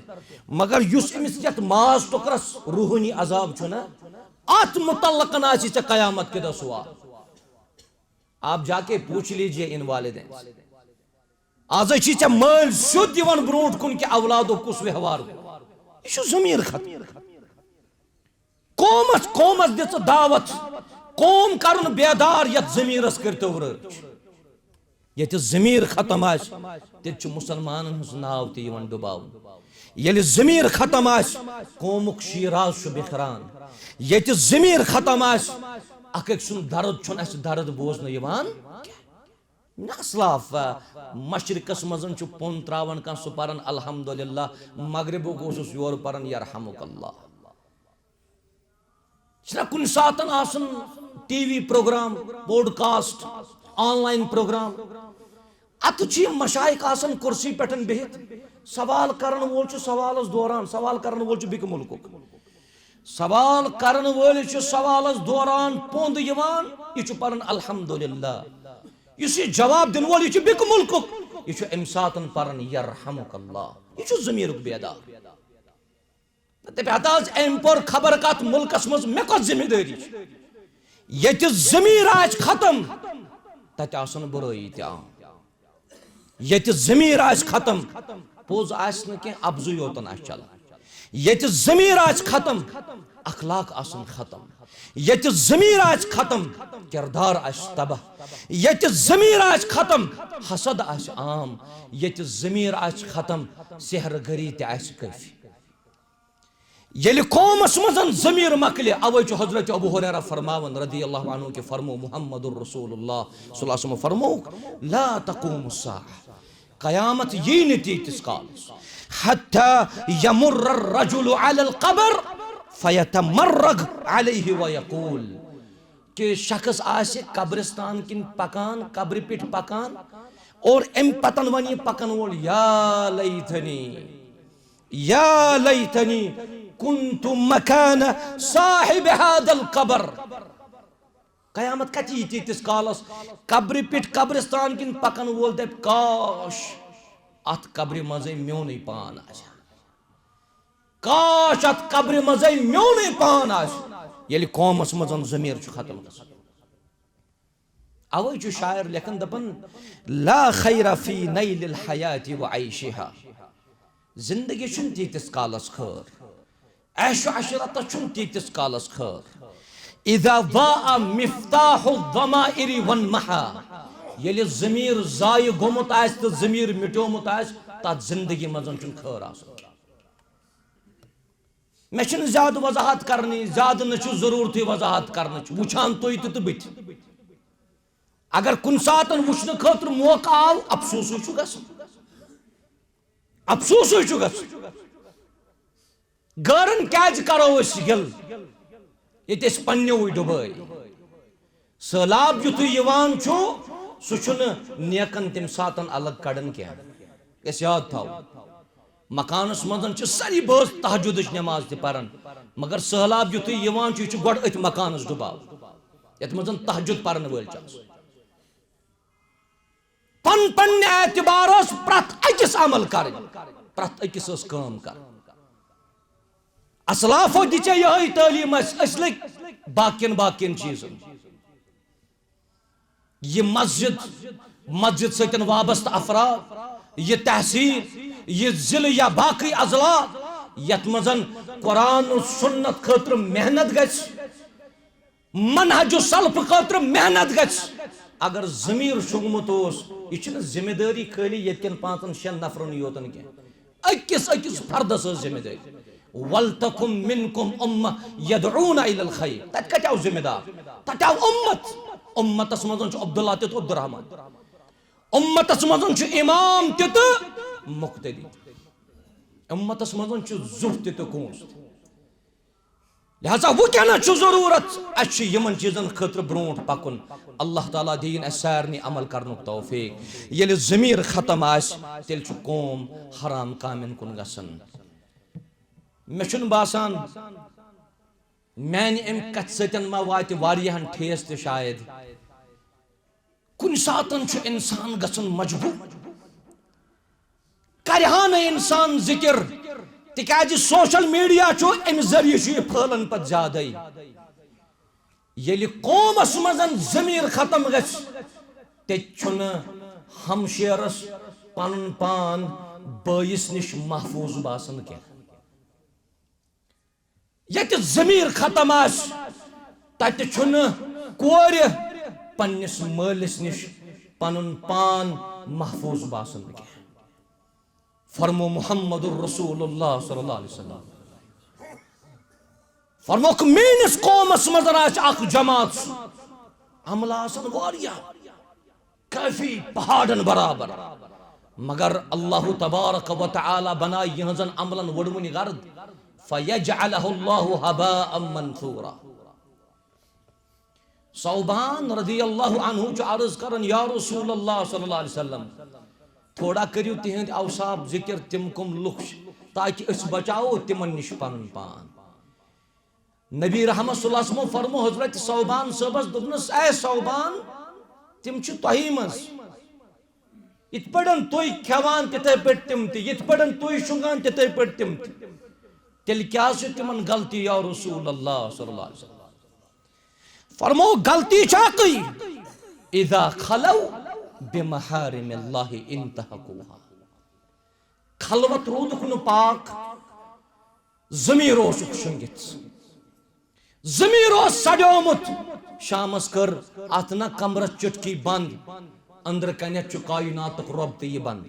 مگر یُس أمِس یَتھ ماز ٹُکرَس روحٲنی عذاب چھُ نہ، اَتھ مُتعلقَن آسہِ ژےٚ قیامت کہِ دۄہ سوال۔ آپ جا کے پوچھ لیجیے ان والدین سے۔ آز چھِ ژےٚ مٲلۍ سیوٚد یِوان برونٛٹھ کُن کہِ اولادُک کُس ویوہار گوٚو۔ یہِ چھُ ضمیٖر ختم۔ قومس، قومس دِژ دعوت، قوم کرُن بیدار، یتھ ضمیٖرس کٔرتو رٲچھ۔ ییٚتہِ ضمیٖر ختم آسہِ، تیٚلہِ چھُ مُسلمانن ہٕنٛز ناو تہِ یِوان ڈُباونہٕ۔ ییٚلہِ ضمیٖر ختم آسہِ، قومُک شیراز چھُ بِکھران۔ ییٚتہِ ضمیٖر ختم آسہِ، اکھ أکۍ سُنٛد درد چھُنہٕ اَسہِ درد بوزنہٕ یِوان۔ نہ اسلاف، آ، مشرقس منٛز چھُ پوٚن تراوان کانٛہہ، سُہ پران الحمدللہ، مغربُک اوسُس یورٕ پران یرحمک اللہ۔ چھِنہ کُنہِ ساتن آسان T V programme, podcast, online programme, اتھ چھِ یِم مشائق آسان کرسی پٮ۪ٹھ بِہِتھ، سوال کرن وول چھُ سوالس دوران، سوال کرن وول چھُ بیٚکہِ مُلکُک۔ سوال کرن وٲلِس چھُ سوالس دوران پوٚنٛد یِوان، یہِ چھُ پران الحمدللہ۔ یُس یہِ جواب دِنہٕ وول، یہِ چھُ بیٚکہِ مُلکُک، یہِ چھُ اَمہِ ساتن پران یرحمک اللہ۔ یہِ چھُ ضمیٖرُک بیدار۔ دَپہِ، ہتا حظ، أمۍ پوٚر خبر کتھ مُلکس منٛز، مےٚ کۄس ذمہ دٲری چھِ؟ ییٚتہِ ضمیٖر آسہِ ختم، تتہِ آسن بُرٲیی تہِ عام۔ ییٚتہِ ضمیٖر آسہِ ختم، پوٚز آسہِ نہٕ کینٛہہ، اَپزُے یوتن آسہِ چلان۔ ییٚتہِ ضمیٖر آسہِ ختم، اخلاق آسن ختم۔ ییٚتہِ ضمیٖر آسہِ ختم، کردار آسہِ تباہ۔ ییٚتہِ ضمیٖر آسہِ ختم، حسد آسہِ عام۔ ییٚتہِ ضمیٖر آسہِ ختم، سحر گری تہِ آسہِ کٲفی۔ ییٚلہِ قومس منٛز ضمیٖر مۄکلہِ، اوے چھُ حضرت ابو ہریرہ فرماوان رضی اللہ عنہ کہ فرمو محمد رسول اللہ صلی اللہ علیہ وسلم فرمووُکھ، لا تقوم الساعہ، قیامت یی نہٕ تیٖتِس کالس، حتی یمر الرجل علی القبر فیتمرغ علیہ ویقول، کہ شخص آسہِ قبرستان کِنۍ پکان، قبرِ پٮ۪ٹھ پکان، اور امہِ پتن ونہِ یہِ پکن وول، یا لیتنی، یا لیتنی کنت مکان صاحب هذا القبر۔ قیامت کتہِ یی تیٖتِس کالس؟ قبرِ پٮ۪ٹھ قبرستان کِنۍ پکن وول دپہِ، کاش، اتھ قبرِ منٛزے میونُے پان آسہِ ہا۔ کاش اتھ قبرِ منٛزے میونُے پان آسہِ، ییٚلہِ قومس منٛز ضمیر چھُ ختم گژھان۔ اوے چھُ شاعر لیکھان، دپان، لا خیر فی نیل الحیات و عیشها۔ زندگی چھُنہٕ تیٖتِس کالس خٲر، عیش و عشرتس چھُنہٕ تیٖتِس کالس خٲر۔ اذا ضاع مفتاح الضمائر وانمحا۔ ییٚلہِ ضمیر ضایع گوٚمُت آسہِ تہٕ ضمیر مٹیومُت آسہِ، تتھ زندگی منٛز چھُنہٕ خٲر آسان۔ مےٚ چھنہٕ زیادٕ وضاحت کرنی، زیادٕ نہٕ چھُ ضروٗرتھٕے وضاحت کرنٕچ، وٕچھان تُہۍ تہِ تہٕ بہٕ تہِ۔ اگر کُنہِ ساتن وٕچھنہٕ خٲطرٕ موقعہٕ آو، افسوسٕے چھُ گژھان، افسوسٕے چھُ گژھان۔ غٲرن کیازِ کرو أسۍ گِل، ییٚتہِ أسۍ پننیوٕے ڈُبٲے؟ سہلاب یُتھُے یِوان چھُ، سُہ چھُنہٕ نیکن تمہِ ساتن الگ کڑان کینٛہہ۔ گژھِ یاد تھاوُن، مکانس منٛز چھِ سٲری بٲژ تہجدٕچ نماز تہِ پران، مگر سہلاب یُتھُے یِوان چھُ، یہِ چھُ گۄڈٕ أتھۍ مکانس ڈُباوان، یتھ منٛز تہجد پرن وٲلۍ چھِ آسان۔ پن پننہِ اعتبار ٲس پرٛٮ۪تھ أکِس عمل کرٕنۍ، پرٛٮ۪تھ أکِس ٲس کٲم کرٕنۍ۔ اسلافو دِژے یِہوٚے تعلیٖم اَسہِ، أسۍ لٔگۍ باقین باقین چیٖزن۔ یہِ مسجد، مسجد سۭتۍ وابستہٕ افراد، یہِ تحصیل، یہِ ضلعہٕ یا باقٕے اضلاع، یتھ منٛز قرآن و سنت خٲطرٕ محنت گژھِ، منہج سلف خٲطرٕ محنت گژھِ۔ اگر ضمیر شۄنگمُت اوس، یہِ چھُنہٕ ذمہ دٲری خٲلی ییٚتہِ کٮ۪ن پانٛژن شٮ۪ن نفرن یوتن کینٛہہ، أکِس أکِس فردس ٲس ذمہ دٲری۔ ولتکن منکم امہ یدعون الی الخیر۔ تتہِ کتہِ آو ذمہ دار؟ تتہِ آو امت۔ امتس منٛز چھُ عبداللہ تہِ تہٕ عبدالرحمان۔ امتس منٛز چھُ امام تہِ تہٕ مقتدی۔ امتس منٛز چھُ زُٹھ تہِ تہٕ کونٛس تہِ۔ لہذا وٕنکیٚنس چھُ ضروٗرت، اَسہِ چھُ یِمن چیٖزن خٲطرٕ برونٛٹھ پکُن۔ اللہ تعالیٰ دِیِن اَسہِ سارنٕے عمل کرنُک توفیق۔ ییٚلہِ ضمیر ختم آسہِ، تیٚلہِ چھُ قوم حرام کامٮ۪ن کُن گژھان۔ مےٚ چھُنہٕ باسان، میانہِ اَمہِ کتھِ سۭتۍ ما واتہِ واریاہن ٹھیس تہِ شاید۔ کُنہِ ساتن چھُ انسان گژھان مجبور، کرِ ہا نہٕ انسان ذکر، تِکیازِ سوشل میڈیا چھُ، امہِ ذٔریعہٕ چھُ یہِ پھٔہلان پتہٕ زیادے۔ ییٚلہِ قومس منٛز ضمیر ختم گژھِ، تیٚتہِ چھُنہٕ ہمشیرس پنُن پان بٲیِس نِش محفوظ باسان کینٛہہ۔ ییٚتہِ ضمیر ختم آسہِ، تتہِ چھُنہٕ کورِ پننِس مٲلِس نِش پنُن پان محفوظ باسان کینٛہہ۔ فرمو محمد رسول اللہ صلی اللہ علیہ وسلم۔ فرموکھ، میٲنِس قومس منٛز آسہِ اکھ جماعت، عملہٕ آسن واریاہ، کافی پہاڑن برابر، مگر اللہ تبارک و تعالیٰ بنایہِ یِہنٛزن عملن وُڑوٕنۍ غرد، فیجعلہ اللہ ہباء منثورا۔ ثوبان رضی اللہ عنہ چھُ عرض کران، یا رسول اللہ صلی اللہ علیہ وسلم، تھوڑا کٔرِو تِہنٛدۍ اوصاف ذکر، تِم کم لُکھ چھِ، تاکہ أسۍ بچاوو تِمن نِش پنُن پان۔ نبی رحمت صلی اللہ علیہ وسلمو فرمو حضرت ثوبان صٲبس، دوٚپنس، اے ثوبان، تِم چھِ تۄہی منٛز۔ یِتھ پٲٹھۍ تُہۍ کھٮ۪وان، تِتھے پٲٹھۍ تِم تہِ، یِتھ پٲٹھۍ تُہۍ شۄنٛگان، تِتھے پٲٹھۍ تِم تہِ۔ تیٚلہِ کیٛاہ چھِ تِمن غلطی، یا رسول اللہ صلی اللہ علیہ وسلم؟ فرمو، غلطی چھِ اکٕے، اذا خلو بمحارم اللہ انتہکوہا۔ خلوت روٗدُکھ نہٕ پاک، ضمیر اوسُکھ شۄنگِتھ، ضمیر اوس سڑیومُت۔ شامس کٔر اتھ نہ کمرس چٹکی بند، أنٛدرٕ کنٮ۪تھ چھُ کایناتُک رۄب تہٕ یہِ بند۔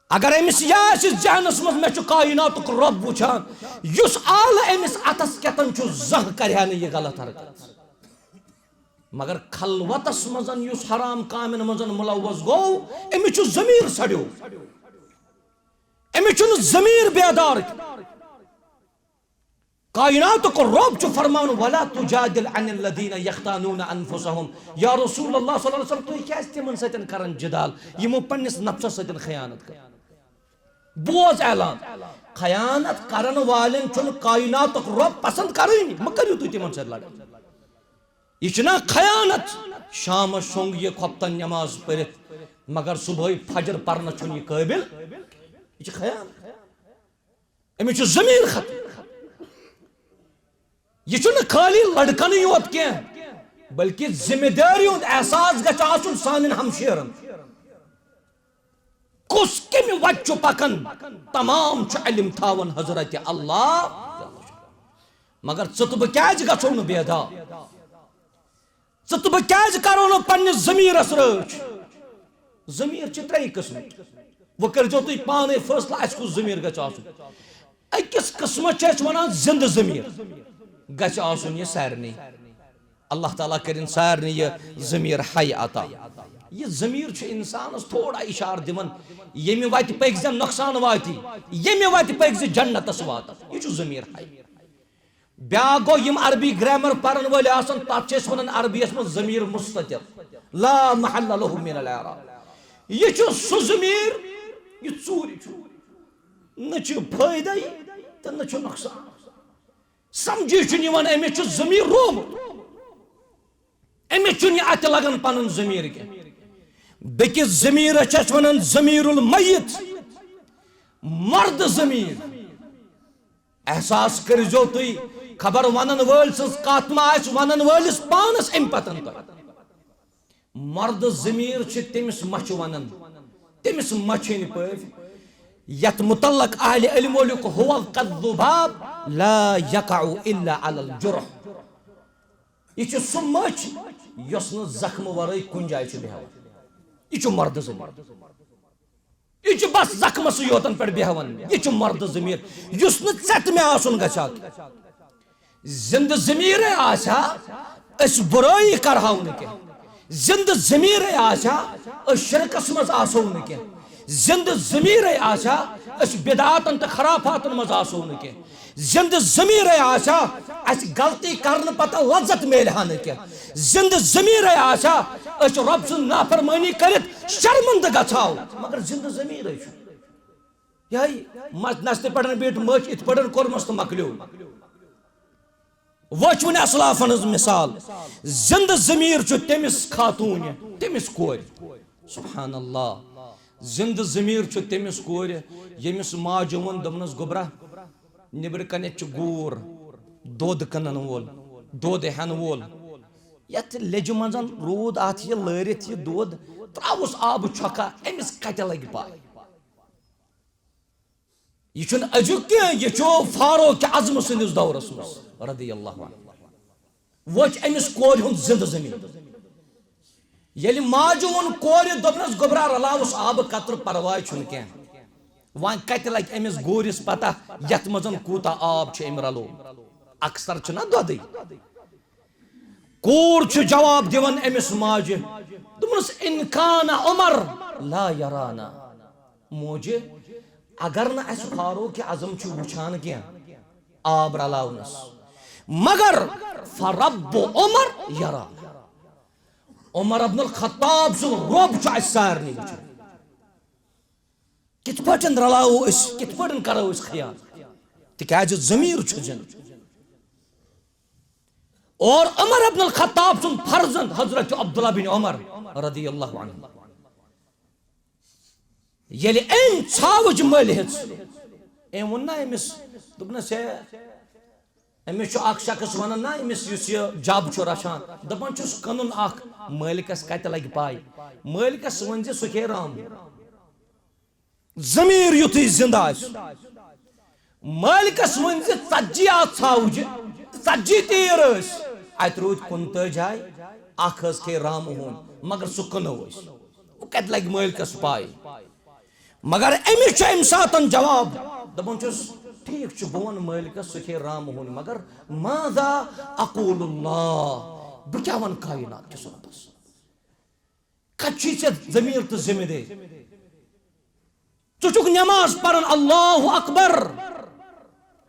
اگر أمِس یہِ آسہِ ذہنس منٛز، مےٚ چھُ کایناتُک رۄب وٕچھان، یُس آلہٕ أمِس اتھس کٮ۪تن چھُ، زانٛہہ کرِ ہا نہٕ یہِ غلط حرکت۔ مگر خلوتس منٛز یُس حرام کامٮ۪ن منٛز ملوث گوٚو، أمِس چھُ ضمیر سڑیو، أمِس چھُنہٕ ضمیر بیدار۔ کائناتُک رب چھُ فرماوان، "ولا تجادل عن الذين يختانون انفسهم۔" یا رسول اللہ صلی اللہ علیہ وسلم، تُہۍ کیازِ تِمن سۭتۍ کران جدال، یِمو پننِس نفسس سۭتۍ خیانت کٔر؟ بوز اعلان، خیانت کرن والٮ۪ن چھُنہٕ کائناتُک رب پسند کرٲنی، مہ کٔرِو تُہۍ تِمن سۭتۍ لڑٲے۔ یہِ چھُنہ خیانت؟ شامس شۄنگ یہِ خۄفتن نماز پٔرِتھ، مگر صبحٲے فجر پرنس چھُنہٕ یہِ قٲبل، یہِ چھِ خیانت۔ أمِس چھُ ضمیٖر ختم۔ یہِ چھُنہٕ خٲلی لڑکن یوت کینٛہہ، بلکہِ ذمہ دٲری ہُنٛد احساس گژھِ آسُن سانٮ۪ن ہمشیرن۔ کُس کمہِ وتہِ چھُ پکان، تمام چھُ علم تھاوان حضرت اللہ۔ مگر ژٕ تہٕ بہٕ کیازِ گژھو نہٕ بیدار؟ ژٕ تہٕ بہٕ کیازِ کرو نہٕ پننِس ضمیرس رٲچھ؟ ضمیر چھِ ترٛیٚیہِ قٕسمٕکۍ۔ وۄنۍ کٔرۍزیو تُہۍ پانے فٲصلہٕ، اسہِ کُس ضمیر گژھِ آسُن۔ أکِس قٕسمس چھِ أسۍ ونان زندٕ ضمیر، گژھِ آسُن یہِ سارنٕے۔ اللہ تعالیٰ کٔرِن سارنٕے یہِ ضمیر حی عطا۔ یہِ ضمیر چھُ انسانس تھوڑا اشارٕ دِوان، ییٚمہِ وتہِ پٔکۍ زِ نۄقصان واتی، ییٚمہِ وتہِ پٔکۍ زِ جنتس واتن۔ یہِ چھُ ضمیر حی۔ بیاکھ گوٚو، یِم عربی گرامر پرن وٲلۍ آسن، تتھ چھِ أسۍ ونان عربی یس منٛز ضمیر مستتر، لا محل له من الاعراب۔ یہِ چھُ سُہ ضمیر، یہِ ژوٗرِ چھُ، نہ چھُ فٲیدے تہٕ نہ چھُ نۄقصان۔ سمجھی چھُنہٕ یِوان، أمِس چھُ ضمیر روومُت، أمِس چھُنہٕ یہِ اتھِ لگان پنُن ضمیر کینٛہہ۔ بیٚکِس ضمیرس چھِ أسۍ ونان ضمیر المیت، مردٕ ضمیر۔ احساس کٔرۍزیو تُہۍ، خبر ونن وٲلۍ سٕنٛز کتھ ما آسہِ ونن وٲلِس پانس امہِ پتن تۄہہِ۔ مردٕ ضمیر چھِ تٔمِس مچھِ ونان، تٔمِس مچھِ ہٕنٛدۍ پٲٹھۍ، یتھ متعلق اہل علم ووٚنُکھ، هو كالذباب لا يقع الا على الجرح۔ یہِ چھُ سُہ مچھ یۄس نہٕ زخمہٕ ورٲے کُنہِ جایہِ چھِ بیہوان۔ یہِ چھُ مردٕ ضمیر۔ یہِ چھُ بس زخمس یوتن پٮ۪ٹھ بیہوان۔ یہِ چھُ مردٕ ضمیر یُس نہٕ ژٮ۪تہٕ مےٚ آسُن گژھِ ہا۔ زندٕ ضمیرے آسہِ ہا، أسۍ بُرٲیی کرہاو نہٕ کینٛہہ۔ زندٕ ضمیرے آسہِ ہا، أسۍ شرکس منٛز آسو نہٕ کینٛہہ۔ زندٕ ضمیرے آسہِ ہا، أسۍ بدعاتن تہٕ خرافاتن منٛز آسو نہٕ کینٛہہ۔ زندٕ ضمیرے آسہِ ہا، اسہِ غلطی کرنہٕ پتہٕ لذت میلہِ ہا نہٕ کینٛہہ۔ زندٕ ضمیرے آسہِ ہا، أسۍ چھِ رۄب سٕنٛز نافرمٲنی کٔرِتھ شرمندٕ گژھو۔ مگر زندٕ ضمیرے چھُ۔ یہے مس-، نستہِ پٮ۪ٹھ بیٖٹھ مٔچھ، اِتھ پٲٹھۍ کوٚرمس تہٕ مۄکلیو۔ وۄنۍ چھُ وۄنۍ اسلافن ہٕنٛز مثال۔ زندٕ ضمیر چھُ تٔمِس خاتوٗنہِ، تٔمِس کورِ۔ سبحان اللہ۔ زندٕ ضمیر چھُ تٔمِس کورِ، ییٚمِس ماجہِ ووٚن، دوٚپنس، "گوٚبرا، نیٚبرٕ کنٮ۪تھ چھُ گوٗر، دۄد کٕنن وول، دۄد ہٮ۪نہٕ وول۔ یتھ لیٚجہِ منٛز روٗد، اتھ یہِ لٲرِتھ یہِ دۄد، تراوُس آبہٕ چھۄکھا، أمِس کتہِ لگہِ پاے؟" یہِ چھُنہٕ أزیُک کینٛہہ، یہِ چھُ فاروق اعظم سٕنٛدِس دورس منٛز رضی اللہ عنہ۔ وۄنۍ چھُ أمِس کورِ ہُنٛد زِندٕ ضمیٖر۔ ییٚلہِ ماجہِ ووٚن کورِ، دوٚپنس، "گوٚبرا، رلاوُس آبہٕ قطرٕ، پرواے چھُنہٕ کینٛہہ۔ وۄنۍ کتہِ لگہِ أمِس گوٗرِس پتہ یتھ منٛز کوٗتاہ آب چھُ أمۍ رلومُت؟ اکثر چھُنہ دۄدٕے۔" کوٗر چھُ جواب دِوان أمِس ماجہِ، دوٚپمَس، "ان کان عمر لا یرانا۔" موجہِ، اگر نہٕ اَسہِ فاروق اعظم چھُ وٕچھان کینٛہہ آب رلاونَس، مگر فرب عمر یرانا۔ عمر ابن الخطاب سُنٛد رۄب چھُ اَسہِ سارنٕے وٕچھان۔ کِتھ پٲٹھۍ رلاوو أسۍ، کِتھ پٲٹھۍ کرو أسۍ خیال؟ تِکیازِ ضمیٖر چھُ زِندٕ۔ اور عمر ابن الخطاب سُنٛد فرزند حضرت عبداللہ بن عمر رضی اللہ عنہ، ییٚلہِ أمۍ ژھاوٕج مٔلۍ ہیٚژ، أمۍ ووٚن نا أمِس، دوٚپنَس، "ہے، أمِس چھُ اکھ شخص وَنان نا أمِس یُس یہِ جب چھُ رچھان، دَپان چھُس کٕنُن اکھ، مٲلکَس کَتہِ لَگہِ پَے؟ مٲلکَس ؤنۍ زِ سُہ کھیٚیہِ رام۔" ضمیٖر یُتھُے زِندٕ آسہِ، مٲلکَس ؤنۍ زِ ژتجی آسہٕ ژھاوجہِ، ژتجی تیٖر ٲسۍ، اَتہِ روٗدۍ کُنتٲجۍ ہاے، اَکھ ٲس کھے رامہٕ ہوٗن، مگر سُہ کٕنو أسۍ۔ وۄنۍ کَتہِ لَگہِ مٲلکَس پَے؟ مگر أمِس چھُ اَمہِ ساتَن جواب، دَپان چھُس، "ٹھیٖک چھُ، بہٕ وَنہٕ مٲلکَس، سُہ کھے رامہٕ ہوٗن، مگر ماذا اقول اللہ، بہٕ کیٛاہ وَنہٕ کائنات کِس رۄبَس؟" کتہِ چھُے ژےٚ ضمیٖر تہٕ ذمہ دٲری؟ ژٕ چھُکھ نماز پران، اللہ اکبر۔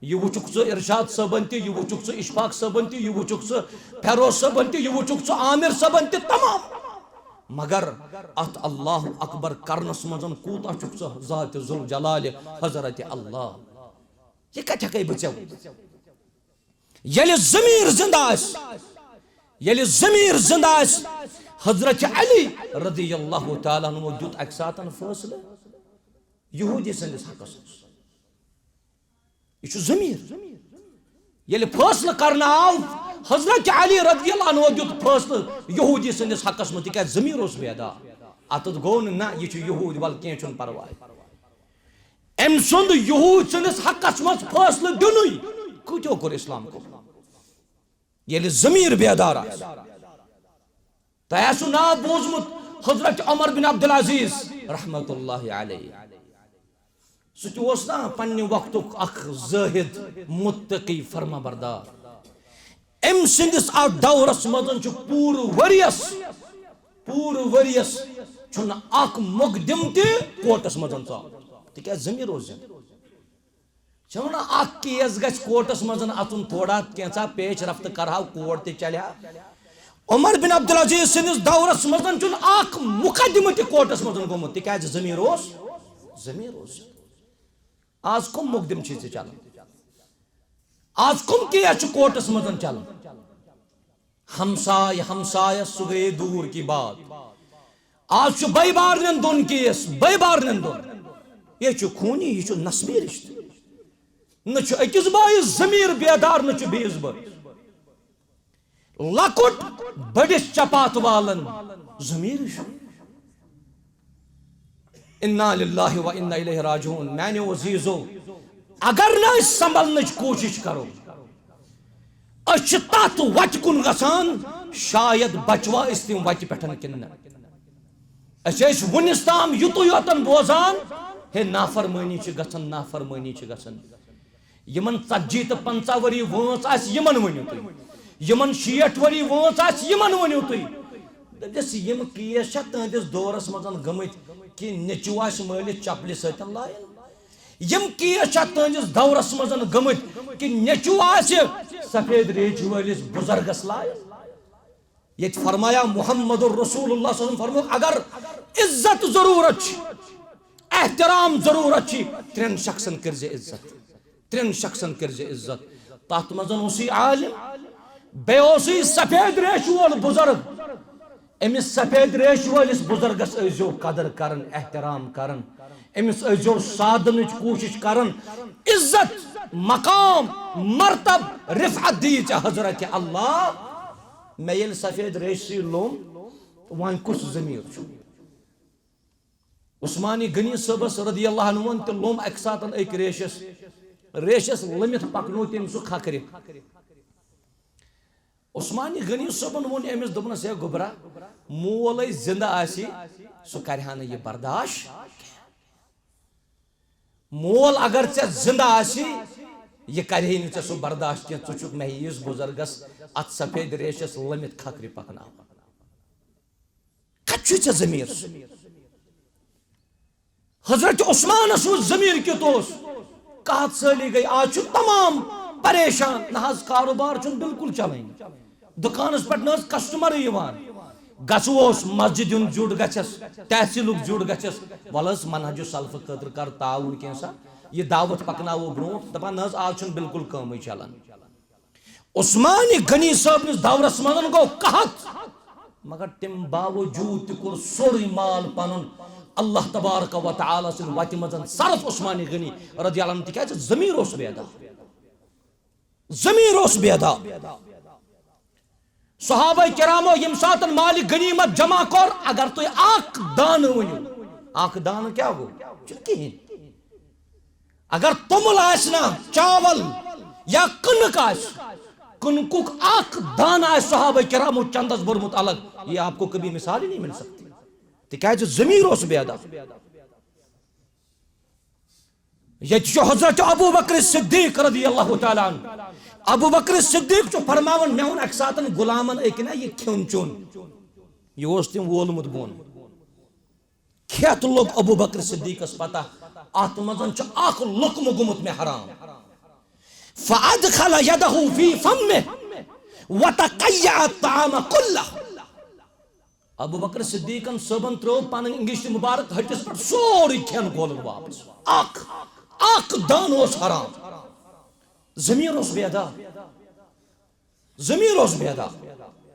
یہِ وٕچھُکھ ژٕ ارشاد صٲبن تہِ، یہِ وٕچھُکھ ژٕ اشفاق صٲبن تہِ، یہِ وٕچھُکھ ژٕ فیروز صٲبن تہِ، یہِ وٕچھُکھ ژٕ عامر صٲبن تہِ، تمام۔ مگر اتھ اللہ اکبر کرنس منٛز کوٗتاہ چھُکھ ژٕ ذات ذوالجلال حضرت اللہ؟ یہِ کتہِ ہٮ۪کے بہٕ ژےٚ ؤنِتھ؟ ییٚلہِ ضمیٖر زِندٕ آسہِ، ییٚلہِ ضمیٖر زِندٕ آسہِ، حضرت علی رضی اللہ تعالیٰ عنہ دیُت اَکہِ ساتَن فٲصلہٕ یہوٗدی سٕنٛدِس حقَس منٛز۔ یہِ چھُ ضمیر۔ ییٚلہِ فٲصلہٕ کرنہٕ آو، حضرت علی رضی اللہ عنہ دیُت فٲصلہٕ یہودی سٕنٛدِس حقس منٛز، تِکیازِ ضمیر اوس بیدار۔ اتتھ گوٚو نہٕ، نہ، یہِ چھُ یہود، ول کینٛہہ چھُنہٕ پرواے۔ أمۍ سُنٛد یہود سٕنٛدِس حقس منٛز فٲصلہٕ دیُنُے کۭتیو کوٚر اسلام قبول؟ ییٚلہِ ضمیر بیدار آسہِ۔ تۄہہِ آسِوٕ ناو بوٗزمُت حضرت عمر بن عبدالعزیز رحمت اللہ علیہ۔ سُہ تہِ اوس نا پننہِ وقتُک اکھ زٲہد، متقی، فرما بردار۔ أمۍ سٕنٛدِس اتھ دورس منٛز چھُ پوٗرٕ ؤریس، پوٗرٕ ؤریس چھُنہٕ اکھ مقدم تہِ کورٹس منٛز ژاو، تِکیازِ ضمیر اوس زندٕ۔ چھُنہٕ اکھ کیس گژھِ کورٹس منٛز اژُن، تھوڑا کینٛژھا پیش رفت کرہاو، کورٹ تہِ چلہا۔ عمر بن عبدالعزیز سٕنٛدِس دورس منٛز چھُنہٕ اکھ مقدمہٕ تہِ کورٹس منٛز گوٚمُت، تِکیازِ ضمیر اوس، ضمیر اوس۔ آز کم مقدم چھِ ژےٚ چلان؟ آز کم کیس چھِ کورٹس منٛز چلان؟ ہمسایہِ ہمسایس، سُہ گٔیے دوٗر کی بات۔ آز چھُ بٔے بارنٮ۪ن دۄن کیس، بٔے بارنٮ۪ن دۄن۔ یہِ چھُ خوٗنی، یہِ چھُ نسبی رشتہٕ۔ نہ چھُ أکِس بٲیِس ضمیٖر بیدار، نہ چھُ بیٚیِس بٲیِس۔ لۄکُٹ بٔڑِس چپاتھ والن ضمیٖرٕے چھُ۔ انا للہ و انا الیہ راجعون۔ میانیو عزیزو، اگر نہٕ أسۍ سنبھلنٕچ کوٗشش کرو، أسۍ چھِ تتھ وتہِ کُن گژھان، شاید بچوا أسۍ تِم وتہِ پٮ۪ٹھ کِنہٕ نہ۔ أسۍ ٲسۍ وُنِس تام یُتُے یوتن بوزان، ہے نافرمٲنی چھِ گژھان، نافرمٲنی چھِ گژھان۔ یِمن ژتجی تہٕ پنژاہ ؤری وٲنٛس آسہِ، یِمن ؤنِو تُہۍ۔ یِمن شیٹھ ؤری وٲنٛس آسہِ، یِمن ؤنِو تُہۍ۔ دٔپِس، یِم کیس چھا تُہنٛدِس دورس منٛز گٔمٕتۍ کہِ نیٚچوٗ آسہِ مٲلِس چپلہِ سۭتۍ لایان؟ یِم کیس چھا تُہنٛدِس دورس منٛز گٔمٕتۍ کہِ نیٚچوٗ آسہِ سفید ریش وٲلِس بُزرگس لایان؟ ییٚتہِ فرمایا محمد رسول اللہ صلی اللہ علیہ وسلم فرموو، اگر عزت ضروٗرت چھِ، احترام ضروٗرت چھِ، ترٛٮ۪ن شخصن کٔرزِ عزت، ترٛٮ۪ن شخصن کٔرزِ عزت۔ تتھ منٛز اوسُے عالم، بیٚیہِ اوسُے سفید ریش وول بُزرگ۔ أمِس سفید ریش وٲلِس بُزرگس ٲسۍزیو قدر کران، احترام کران، أمِس ٲسۍزیو سادنٕچ کوٗشش کران۔ عزت، مقام، مرتب، رفعت دِیہِ ژےٚ حضرت اللہ۔ مےٚ ییٚلہِ سفید ریشسٕے لوٚم، وۄنۍ کُس ضمیٖر چھُ؟ عثمانِ غنی صٲبس رضی اللہ عنہن تہِ لوٚم اکہِ ساتن أکۍ ریشس، ریشس لٔمِتھ پکنوو تٔمۍ سُہ کھکھرِ۔ عثمانِ غنی صٲبن ووٚن أمِس، دوٚپنس، ہے گوٚبرا، مول ہے زندٕ آسہِ، سُہ کرِ ہا نہٕ یہِ برداشت۔ مول اگر ژےٚ زندٕ آسہِ، یہِ کرِ ہے نہٕ ژےٚ سُہ برداشت کینٛہہ، ژٕ چھُکھ مےٚ ہِوِس بُزرگس اتھ سفید ریشس لٔمِتھ کھکھرِ پکناوان۔ کتہِ چھُے ژےٚ ضمیٖر؟ حضرت عثمانس وُچھ ضمیٖر کیُتھ اوس۔ قحط سٲلی گٔے، آز چھُ تمام پریشان، نہ حظ کاروبار چھُنہٕ بالکل چلان، دُکانس پٮ۪ٹھ نہ حظ کسٹمرٕے یِوان۔ گژھو اوس مسجد ہُنٛد زیُٹھ گژھٮ۪س، تحصیلُک زیُٹھ گژھٮ۪س، وَلہٕ حظ منہج سلفہٕ خٲطرٕ کر تعاوُن کینٛژھا، یہِ دعوت پکناوو برونٛٹھ، دپان نہ حظ آز چھُنہٕ بالکل کٲمٕے چلان۔ عثمانِ غنی صٲبنِس دورس منٛز گوٚو قحط، مگر تَمہِ باوجوٗد تہِ کوٚر سورُے مال پنُن اللہ تبارک و تعالیٰ سٕنٛدِ وتہِ منٛز صرف عثمانِ غنی رضی اللہ عنہ، تِکیازِ ضمیٖر اوس بیدار، ضمیٖر اوس بیدار۔ صحابہ کرامو ییٚمہِ ساتہٕ مالِ غنیمت جمع کوٚر، اگر تُہۍ اکھ دانہٕ ؤنِو، اکھ دانہٕ کیٛاہ گوٚو؟ چھُنہٕ کِہیٖنۍ۔ اگر توٚمُل آسہِ نا، چاول یا کٕنٕک آسہِ، کٕنکُک اکھ دانہٕ آسہِ صحابہ کرامو چندس بوٚرمُت الگ، یہ آپ کو کبھی مثال ہی نہیں مل سکتی۔ تِکیازِ ضمیٖر اوس بیدار۔ ییٚتہِ چھُ حضرت ابو بکر صدیق رضی اللہ تعالیٰ عنہ۔ ابو بکر صدیق چھُ فرماوان، مےٚ ووٚن اکہِ ساتن غلامن أکۍ نا یہِ کھیوٚن چیوٚن۔ یہِ اوس تٔمۍ وولمُت بۄن۔ کھٮ۪تھ لوٚگ ابو بکر صدیقس پتہ، اتھ منٛز چھُ اکھ لقمہٕ گوٚمُت مےٚ حرام۔ فادخل یدہ فی فمہ وتقیع الطعام کلہ۔ ابو بکر صدیقن صٲبن ترٲو پنٕنۍ انگشت مبارک ہٹِس پٮ۪ٹھ سورُے کھٮ۪ن گولُن واپس۔ اکھ، اکھ دانہٕ اوس حرام۔ ضمیٖر اوس بیدار۔ ضمیٖر اوس بیدار۔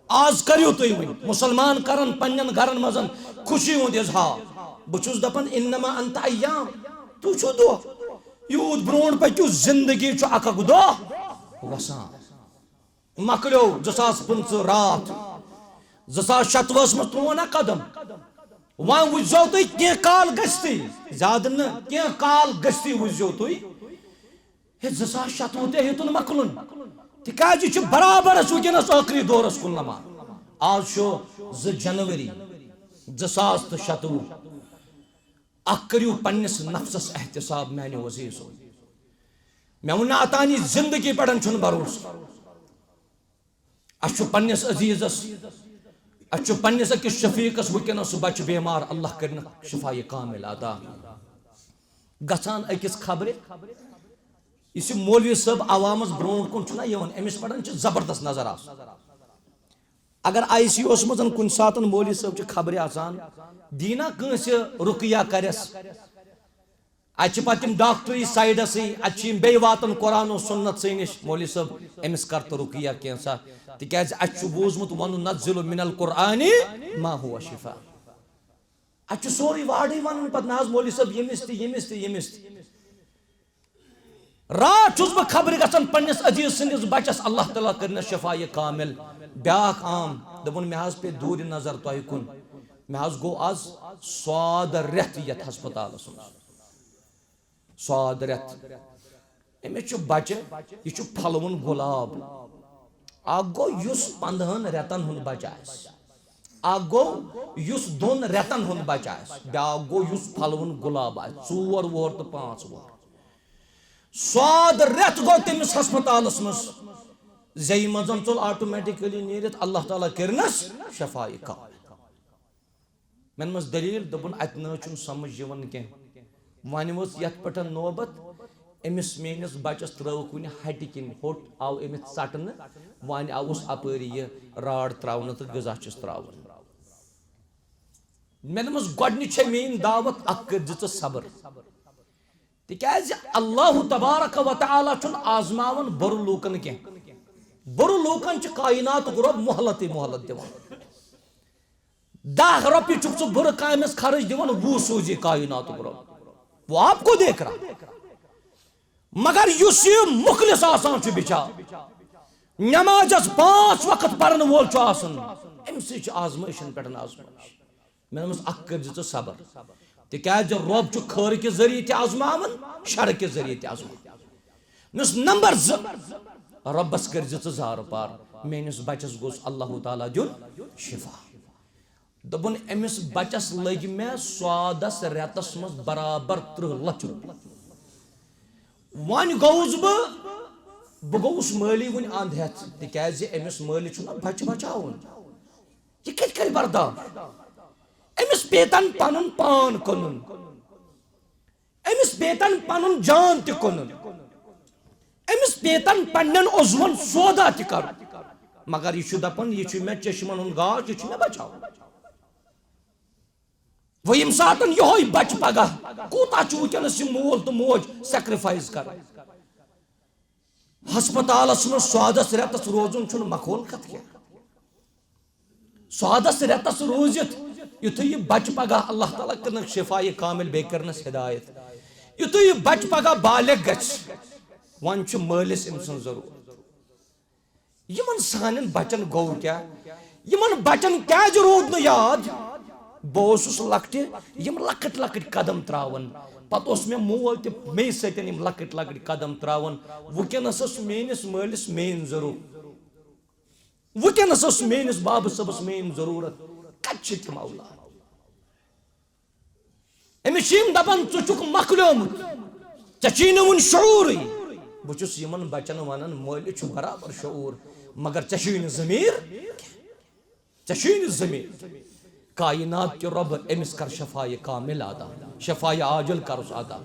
آز کٔرِو تُہۍ وۄنۍ، مسلمان کرن پننٮ۪ن گرن منٛز خوشی ہُنٛد اظہار۔ بہٕ چھُس دپان، انما انت ایام، تُہۍ چھِو دۄہ۔ یوٗت برونٛٹھ پٔکِو، زندگی چھُ اکھ اکھ دۄہ وسان۔ مۄکلیو زٕ ساس پٕنٛژٕہ راتھ، زٕ ساس شَتوُہَس منٛز ترٛوو نا قدم۔ وۄنۍ وٕچھزیو تُہۍ، کینٛہہ کال گٔژھتٕے، زیادٕ نہٕ، کینٛہہ کال گٔژھتٕے وٕچھزیو تُہۍ، ہے، زٕ ساس شَتوُہ تہِ ہیوٚتُن مۄکلُن۔ تِکیٛازِ یہِ چھُ برابر اَسہِ وٕنکیٚنَس ٲخری دورَس کُن لمان۔ آز چھُ زٕ جنؤری زٕ ساس تہٕ شَتوُہ۔ اکھ کٔرِو پننِس نفسس احتساب، میانیو عزیزو۔ مےٚ ووٚن نہ، اتانی زندگی پٮ۪ٹھ چھُنہٕ بھروسہٕ۔ اسہِ چھُ پننِس عزیزس، اسہِ چھُ پننِس أکِس شفیقس وٕنکیٚنس سُہ بچہٕ بیمار، اللہ کٔرِنکھ شفایہِ کامل عطا۔ گژھان أکِس خبرِ، یُس یہِ مولوی صٲب عوامس برونٛٹھ کُن چھُنہ یِوان، أمِس پٮ۪ٹھ چھِ زبردست نظر آسان۔ اگر آی سی یوس منٛز کُنہِ ساتن مولوی صٲب چھِ خبرِ آسان، دی نا کٲنٛسہِ رُقیہ کرٮ۪س۔ اتہِ چھِ پتہٕ تِم ڈاکٹری سایڈسٕے، اتہِ چھِ یِم بیٚیہِ واتان قرآن و سنت سٕے نِش، مولوی صٲب، أمِس کر تہٕ رُقیہ کینٛژھا، تِکیٛازِ اسہِ چھُ بوٗزمُت، "وننزل من القرآن ما هو شفاء"۔ اتہِ چھُ سورُے واڈٕے ونان پتہٕ، نہ حظ مولوی صٲب، ییٚمِس تہِ، ییٚمِس تہِ، ییٚمِس تہِ۔ راتھ چھُس بہٕ خبرِ گژھان پننِس عزیز سٕنٛدِس بچس، اللہ تعالیٰ کٔرِنس شفایہِ کامل۔ بیٛاکھ عام، دوٚپُن، "مےٚ حظ پیٚیہِ دوٗرِ نظر تۄہہِ کُن، مےٚ حظ گوٚو از سواد رٮ۪تھ یتھ ہسپتالس منٛز، سواد رٮ۪تھ۔" أمِس چھُ بچہٕ، یہِ چھُ پھلوُن گۄلاب۔ اکھ گوٚو یُس پندہن رٮ۪تن ہُنٛد بچہٕ آسہِ، اکھ گوٚو یُس دۄن رٮ۪تن ہُنٛد بچہٕ آسہِ، بیٛاکھ گوٚو یُس پھلوُن گۄلاب آسہِ، ژور وُہُر تہٕ پانٛژھ وُہُر۔ سواد رٮ۪تھ گوٚو تٔمِس ہسپتالس منٛز، زیٚیہِ منٛز ژوٚل آٹومیٹکلی نیٖرِتھ، اللہ تعالیٰ کٔرنس شفایہِ کامل۔ مےٚ منٛز دٔلیٖل، دوٚپُن، اتہِ نہٕ حظ چھُنہٕ سمجھ یِوان کینٛہہ۔ وۄنۍ ؤژھ یتھ پٮ۪ٹھ نوبت، أمِس میٲنِس بچس ترٲو کُنہِ ہٹہِ کِنۍ ہوٚٹ، آو أمِس ژٹنہٕ، وۄنۍ آوُس اپٲری یہِ راڈ تراونہٕ تہٕ غذا چھُس تراوان۔ مےٚ دوٚپمَس، گۄڈٕنِچ چھےٚ میٲنۍ دعوت، اکھ کٔرۍ زِ ژٕ صبر۔ تِکیٛازِ اللہ تبارک و تعالیٰ چھُنہٕ آزماوان بُرٕ لوٗکن کینٛہہ۔ بُرٕ لوٗکن چھِ کائناتُک رۄب مۄہلتٕے مۄہلت دِوان۔ دَہ رۄپیہِ چھُکھ ژٕ بُرٕ کامہِ منٛز خرٕچ دِوان، وُہ سوٗزِ کائناتُک رۄب۔ وہ آپ کو دیکھ رہا۔ مگر یُس یہِ مُخلص آسان چھُ بِچار، نمازس پانٛژھ وقت پرن وول چھُ آسان، أمۍ سٕے چھِ آزمٲیشن پٮ۪ٹھ آزمٲیش۔ مےٚ دوٚپمَس، اکھ کٔرۍ زِ ژٕ صبر، تِکیٛازِ رۄب چھُ خٲرٕ کہِ ذٔریعہٕ تہِ آزماوان، شرٕ کہِ ذٔریعہٕ تہِ آزماوان۔ مےٚ دوٚپمَس، نمبر زٕ، رۄبس کٔرۍ زِ ژٕ زارٕ پار، میٲنِس بچس گوٚژھ اللہ تعالیٰ دیُن شفا۔ دوٚپُن، أمِس بچس لٔگۍ مےٚ سوادس رٮ۪تس منٛز برابر ترٕٛہ لچھ رۄپیہِ۔ وۄنۍ گوٚوُس بہٕ، بہٕ گوٚوُس مٲلی وُنہِ اند ہٮ۪تھ، تِکیٛازِ أمِس مٲلِس چھُنہ بچہٕ بچاوُن۔ یہِ کتہِ کرِ برداشت؟ أمِس پیتن پنُن پان کٕنُن، أمِس پیتن پنُن جان تہِ کٕنُن، أمِس پیتن پننٮ۪ن عضون سودا تہِ کرُن۔ مگر یہِ چھُ دپان، یہِ چھُ مےٚ چشمن ہُنٛد گاش، یہِ چھُ مےٚ بچاوُن۔ وۄنۍ ییٚمہِ ساتَن یِہوٚے بَچہٕ پَگاہ، کوٗتاہ چھُ وٕنکیٚنَس یہِ مول تہٕ موج sacrifice کران؟ ہسپتالَس منٛز سوادَس رٮ۪تَس روزُن چھُنہٕ مخول کَتھ کینٛہہ۔ سوادَس رٮ۪تَس روٗزِتھ یُتھُے یہِ بَچہٕ پَگاہ اللہ تعالیٰ کٔرنَس شفا یہِ کامِل، بیٚیہِ کٔرنَس ہدایت، یُتھُے یہِ بَچہٕ پَگاہ بالغ گژھِ، وۄنۍ چھُ مٲلِس أمۍ سٕنٛز ضروٗرت۔ یِمن سانٮ۪ن بچن گوٚو کیٛاہ؟ یِمن بچن کیٛازِ روٗد نہٕ یاد؟ بہٕ اوسُس لۄکٹہِ، یِم لۄکٕٹۍ لۄکٕٹۍ قدم ترٛاوان۔ پتہٕ اوس مےٚ مول تہِ مے سۭتۍ یِم لۄکٕٹۍ لۄکٕٹۍ قدم ترٛاوان۔ وٕنکیٚنس ٲس میٲنِس مٲلِس میٲنۍ ضروٗرت۔ وٕنکیٚنس ٲس میٲنِس بابہٕ صٲبس میٲنۍ ضروٗرت۔ کتہِ چھِ تِم اولاد؟ أمِس چھِ یِم دَپان، "ژٕ چھُکھ مۄکلیومُت، ژےٚ چھُے نہٕ وُنہِ شعوٗرٕے۔" بہٕ چھُس یِمَن بَچَن وَنان، مٲلِس چھُ برابر شعوٗر، مگر ژےٚ چھُے نہٕ ضمیٖر، ژےٚ چھُے نہٕ ضمیٖر۔ کائنات کہِ رۄب، أمِس کر شفایہِ کامل عطا، شفایہِ عاجل کرُس عطا۔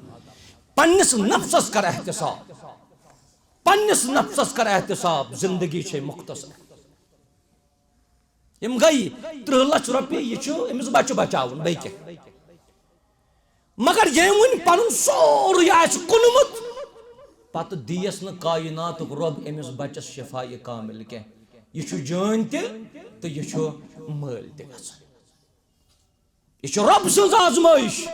پننِس نفسَس کر احتساب، پننِس نفسَس کر احتساب، زندگی چھے مختصر۔ یِم گٔے ترٕٛہ لچھ رۄپیہِ، یہِ چھُ أمِس بچہٕ بچاوُن، بیٚیہِ کیٛاہ؟ مگر ییٚمۍ وُنہِ پنُن سورُے آسہِ کُنمُت، پتہٕ دِیَس نہٕ کائناتُک رۄب أمِس بچس شفا یہِ کامل کینٛہہ۔ یہِ چھُ جٲنۍ تہِ تہٕ یہِ چھُ مٲلۍ تہِ گژھان۔ یہِ چھُ رۄب سٕنٛز آزمٲیش۔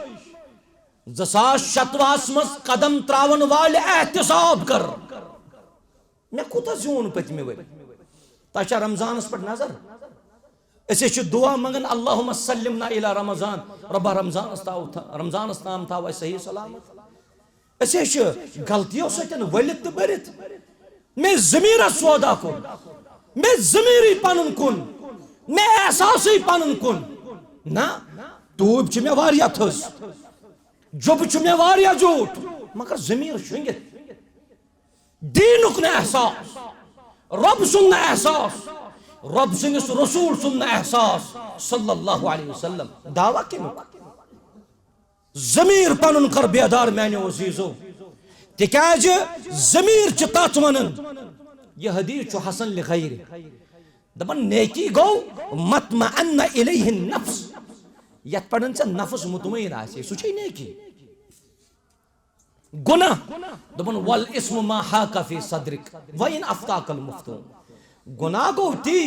زٕ ساس شتوُہس منٛز قدم تراون والہِ احتساب کر، مےٚ کوٗتاہ زیوٗن پٔتمہِ ؤرۍ؟ تۄہہِ چھا رمضانس پٮ۪ٹھ نظر؟ أسۍ چھِ دعا منگان، اللہم سلمنا الی رمضان، رۄبا رمضانس تام تھا-، رمضانس تام تھاو اَسہِ صحیح سلامت۔ أسۍ چھِ غلطیو سۭتۍ ؤلِتھ تہٕ بٔرِتھ۔ مےٚ ضمیرس سودا کوٚر، مےٚ ضمیرٕے پنُن کُن، مےٚ احساسٕے پنُن کُن۔ نہ، ٹوٗپۍ چھِ مےٚ واریاہ تھٔز، جوٚبہٕ چھُ مےٚ واریاہ زیوٗٹھ، مگر ضمیر شۄنٛگِتھ۔ دیٖنُک نہٕ احساس، رۄب سُنٛد نہٕ احساس، رۄب سٕنٛدِس رسول سُنٛد نہٕ احساس، صلی اللہ علیہ وسلم۔ دعویٰ کَمیُک؟ ضمیر پنُن کر بیدار میانیو عزیزو، تِکیازِ ضمیر چھِ تتھ ونان۔ یہِ حدیث چھُ حسن لغیر۔ دپان نیکی گوٚو مطمئن الیہ النفس، یتھ پٮ۪ٹھ ژےٚ نفس مطمئن آسہِ، سُہ چھے نیکی۔ گناہ، دپان والاثم ما حاک فی صدرک وان افتاک المفتون۔ گناہ گوٚو تی،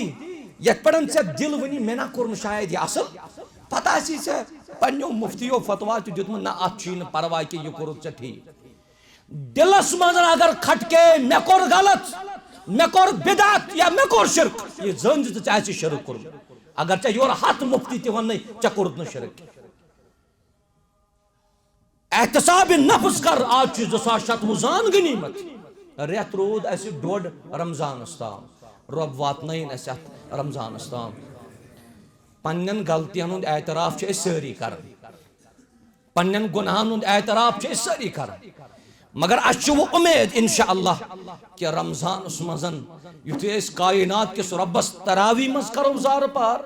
یتھ پٮ۪ٹھ ژےٚ دل ونی مےٚ نہ کوٚر نہٕ شاید یہِ اصل، پتہٕ آسی ژےٚ پننیو مفتیو فتوا تہِ دیُتمُت، نہ اتھ چھُے نہٕ پرواے کینٛہہ، یہِ کوٚرُتھ ژےٚ ٹھیٖک۔ دلس منٛز اگر کھٹکے مےٚ کوٚر غلط، مےٚ کوٚر بدعت یا مےٚ کوٚر شرک، یہِ زٲنۍ زِ ژےٚ آسی شرک کوٚرمُت۔ اگر ژےٚ یورٕ ہتھ مفتی تہِ وننے، ژےٚ کوٚرُتھ نہٕ شرک۔ احتساب نفس کر، آز چھُ زٕ ساس شتوُہ زان غنیمت۔ رٮ۪تھ روٗد اَسہِ ڈۄڈ رمضانس تام، رۄب واتنٲیِن اَسہِ اَتھ رمضانس تام۔ پننٮ۪ن غلطین ہُنٛد اعتراف چھِ أسۍ سٲری کران، پننٮ۪ن گۄناہن ہُنٛد اعتراف چھِ أسۍ سٲری کران، مگر اَسہِ چھُ وۄنۍ اُمید انشاءاللہ کہِ رمضانس منٛز یُتھُے أسۍ کائنات کِس رۄبس تراوی منٛز کرو زارٕ پار،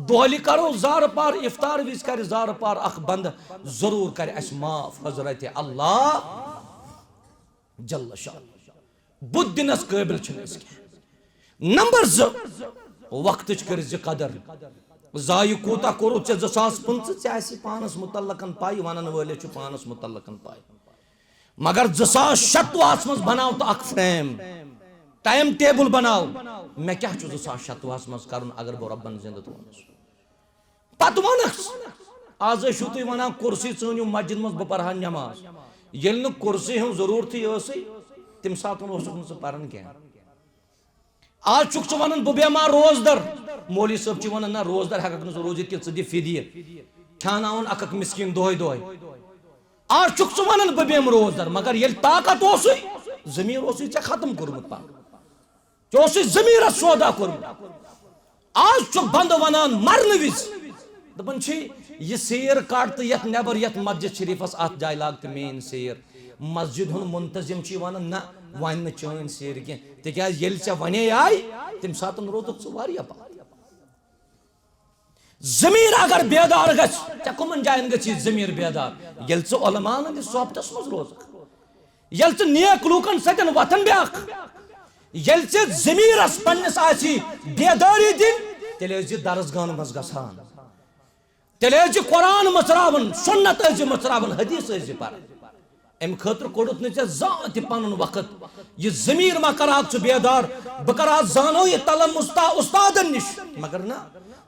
دۄہلہِ کرو زارٕ پار، افطار وِزِ کرِ زارٕ پار اکھ بندٕ، ضروٗر کرِ اَسہِ معاف حضرت اللہ جل شان۔ بُتھ دِنس قٲبِل چھِنہٕ أسۍ کینٛہہ۔ نمبر زٕ، وقتٕچ کٔرۍ زِ قدر۔ ضایع کوٗتاہ کوٚرُتھ ژےٚ زٕ ساس پٕنٛژٕہ، ژےٚ آسی پانس متعلقن پاے، ونن وٲلِس چھُ پانس متعلقن پاے۔ مگر زٕ ساس شتوُہس منٛز بناو تہٕ اکھ فریم، ٹائم ٹیبل بناو، مےٚ کیٛاہ چھُ زٕ ساس شتوُہس منٛز کرُن اگر بہٕ رۄبن زندٕ تھاونس۔ پتہٕ ونکھ، آز ٲسِو تُہۍ ونان کُرسی ژٲنِو مسجد منٛز، بہٕ پرہا نماز۔ ییٚلہِ نہٕ کُرسی ہٕنٛز ضروٗرتٕے ٲسٕے، تمہِ ساتہٕ اوسُکھ نہٕ ژٕ پران کینٛہہ۔ آز چھُکھ ژٕ ونان بہٕ بیٚہمہٕ ہا روزدر، مولوی صٲب چھِ ونان نہ، روزدر ہٮ۪ککھ نہٕ ژٕ روٗزِتھ کینٛہہ، ژٕ دِ فدیہ، کھیاناوُن اکھ اکھ مسکیٖن دۄہے دۄہے۔ آز چھُکھ ژٕ ونان بہٕ بیٚہمہٕ روزدر، مگر ییٚلہِ طاقت اوسُے، ضمیٖر اوسُے ژےٚ ختم کوٚرمُت پانہٕ، ژےٚ اوسُے ضمیٖرس سودا کوٚرمُت۔ آز چھُ بندٕ ونان مرنہٕ وِزِ، دپان چھِ، یہِ سیر کڑ تہٕ یتھ نٮ۪بر، یتھ مسجد شریفس، اتھ جایہِ لاگ تہٕ میٲنۍ سیر۔ مسجد ہُنٛد منتظم چھُ ونان، نہ، وۄنۍ نہٕ چٲنۍ سیر کینٛہہ، تِکیازِ ییٚلہِ ژےٚ ونے آے، تمہِ ساتہٕ روٗدُکھ ژٕ واریاہ پتھ۔ ضمیٖر اگر بیدار گژھِ، ژےٚ کٕمن جاین گژھِ یہِ ضمیٖر بیدار؟ ییٚلہِ ژٕ علماءن ہٕنٛدِس صحبتس منٛز روزکھ، ییٚلہِ ژٕ نیک لوٗکن سۭتۍ وۄتھان بیٚہکھ، ییٚلہِ ژےٚ ضمیٖرس پننِس آسی بیدٲری دِنۍ، تیٚلہِ ٲسۍ زِ درس گاہن منٛز گژھان، تیٚلہِ ٲسۍ زِ قرآن مٔژراوان، سنت ٲسۍ زِ مٔژراوان، حدیث ٲسۍ زِ پران۔ امہِ خٲطرٕ کوٚڑُتھ نہٕ ژےٚ زانٛہہ تہِ پنُن وقت۔ یہِ ضمیٖر ما کرہاکھ ژٕ بیدار، بہٕ کرہا زانو یہِ طلب مستا-، استادن نِش۔ مگر نہ،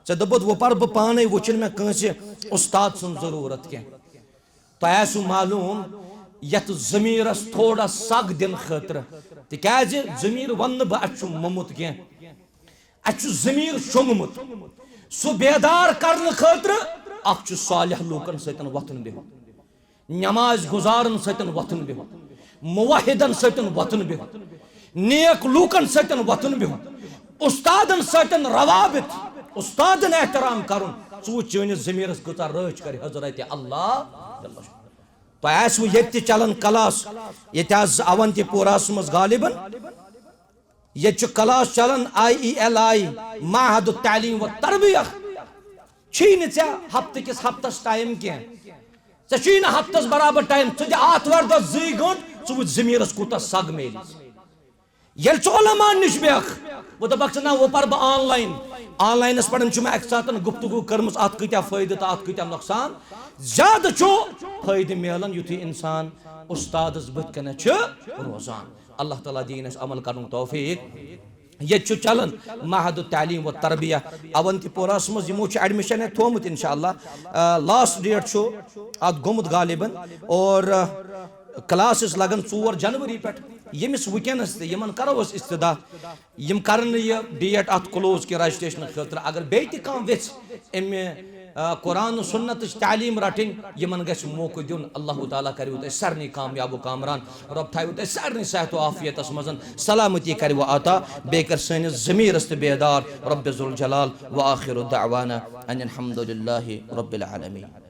ژےٚ دوٚپُتھ وۄنۍ پرٕ بہٕ پانے، وۄنۍ چھُنہٕ مےٚ کٲنٛسہِ استاد سٕنٛز ضروٗرت کینٛہہ۔ تۄہہِ آسِوٕ معلوم، یتھ ضمیٖرس تھوڑا سگ دِنہٕ خٲطرٕ، تِکیازِ ضمیٖر ونہٕ نہٕ بہٕ، اسہِ چھُ موٚمُت کینٛہہ، اسہِ چھُ ضمیٖر شۄنٛگمُت۔ سُہ بیدار کرنہٕ خٲطرٕ اکھ چھُ صالح لوٗکن سۭتۍ وۄتھُن بِہُن، نماز گزارن سۭتۍ وۄتھُن بِہُن، موحدن سۭتۍ وۄتھُن بِہُن، نیک لوٗکن سۭتۍ وۄتھُن بِہُن، استادن سۭتۍ روابط، استادن احترام کرُن۔ ژٕ وٕچھ چٲنِس ضمیٖرس کۭژاہ رٲچھ کرِ حضرت اللہ۔ تۄہہِ آسِوٕ ییٚتہِ تہِ چلان کلاس، ییٚتہِ حظ اونتی پوراہس منٛز غالباً، ییٚتہِ چھُ کلاس چلان آئی ای ایل آئی، معہد التعلیم و تربیت۔ چھُے نہٕ ژےٚ ہفتہٕ کِس ہفتس ٹائم کینٛہہ، ژےٚ چھُے نہٕ ہفتس برابر ٹائم، ژٕ دِ آتھوارِ دۄہ زٕے گٲنٛٹہٕ، ژٕ وٕچھ ضمیٖرس کوٗتاہ سگ میلہِ۔ ییٚلہِ ژٕ علماء نِش بیٚہکھ، وۄنۍ دپکھ ژٕ نہ وۄنۍ پرٕ بہٕ آن لاین، آن لاینس پران چھُ مےٚ اکہِ ساتن گفتگو کٔرمٕژ، اتھ کۭتیاہ فٲیدٕ تہٕ اتھ کۭتیاہ نۄقصان۔ زیادٕ چھُ فٲیدٕ میلان یُتھُے انسان استادس بٕتھِ کنٮ۪تھ چھُ روزان۔ اللہ تعالیٰ دِیِن اَسہِ عمل کرنُک توفیٖق۔ ییٚتہِ چھُ چلان معہد التعلیم و تربیہ اونتی پوراہس منٛز، یِمو چھُ ایڈمِشن ہیٚتھ تھوٚومُت انشاءاللہ۔ لاسٹ ڈیٹ چھُ اتھ گوٚمُت غالباً، اور کلاسز لگن ژور جنوری پٮ۪ٹھ۔ ییٚمِس وٕنکیٚنس تہِ یِمن کرو أسۍ استدعا، یِم کرن نہٕ یہِ ڈیٹ اتھ کلوز کینٛہہ رجسٹریشن خٲطرٕ۔ اگر بیٚیہِ تہِ کانٛہہ ویژھِ امہِ آ، قرآن و سنتٕچ تعلیٖم رٹٕنۍ، یِمن گژھِ موقعہٕ دیُن۔ اللہ تعالیٰ کٔرِو تۄہہِ سارنٕے کامیاب و کامران۔ رۄب تھٲیِو تۄہہِ سارنٕے صحت و عافیتس منٛز، سلامتی کٔرِو عطا، بیٚیہِ کٔر سٲنِس ضمیٖرس تہِ بیدار۔ رب ذوالجلال۔ و آخر دعوانا ان الحمد للہ رب العالمین۔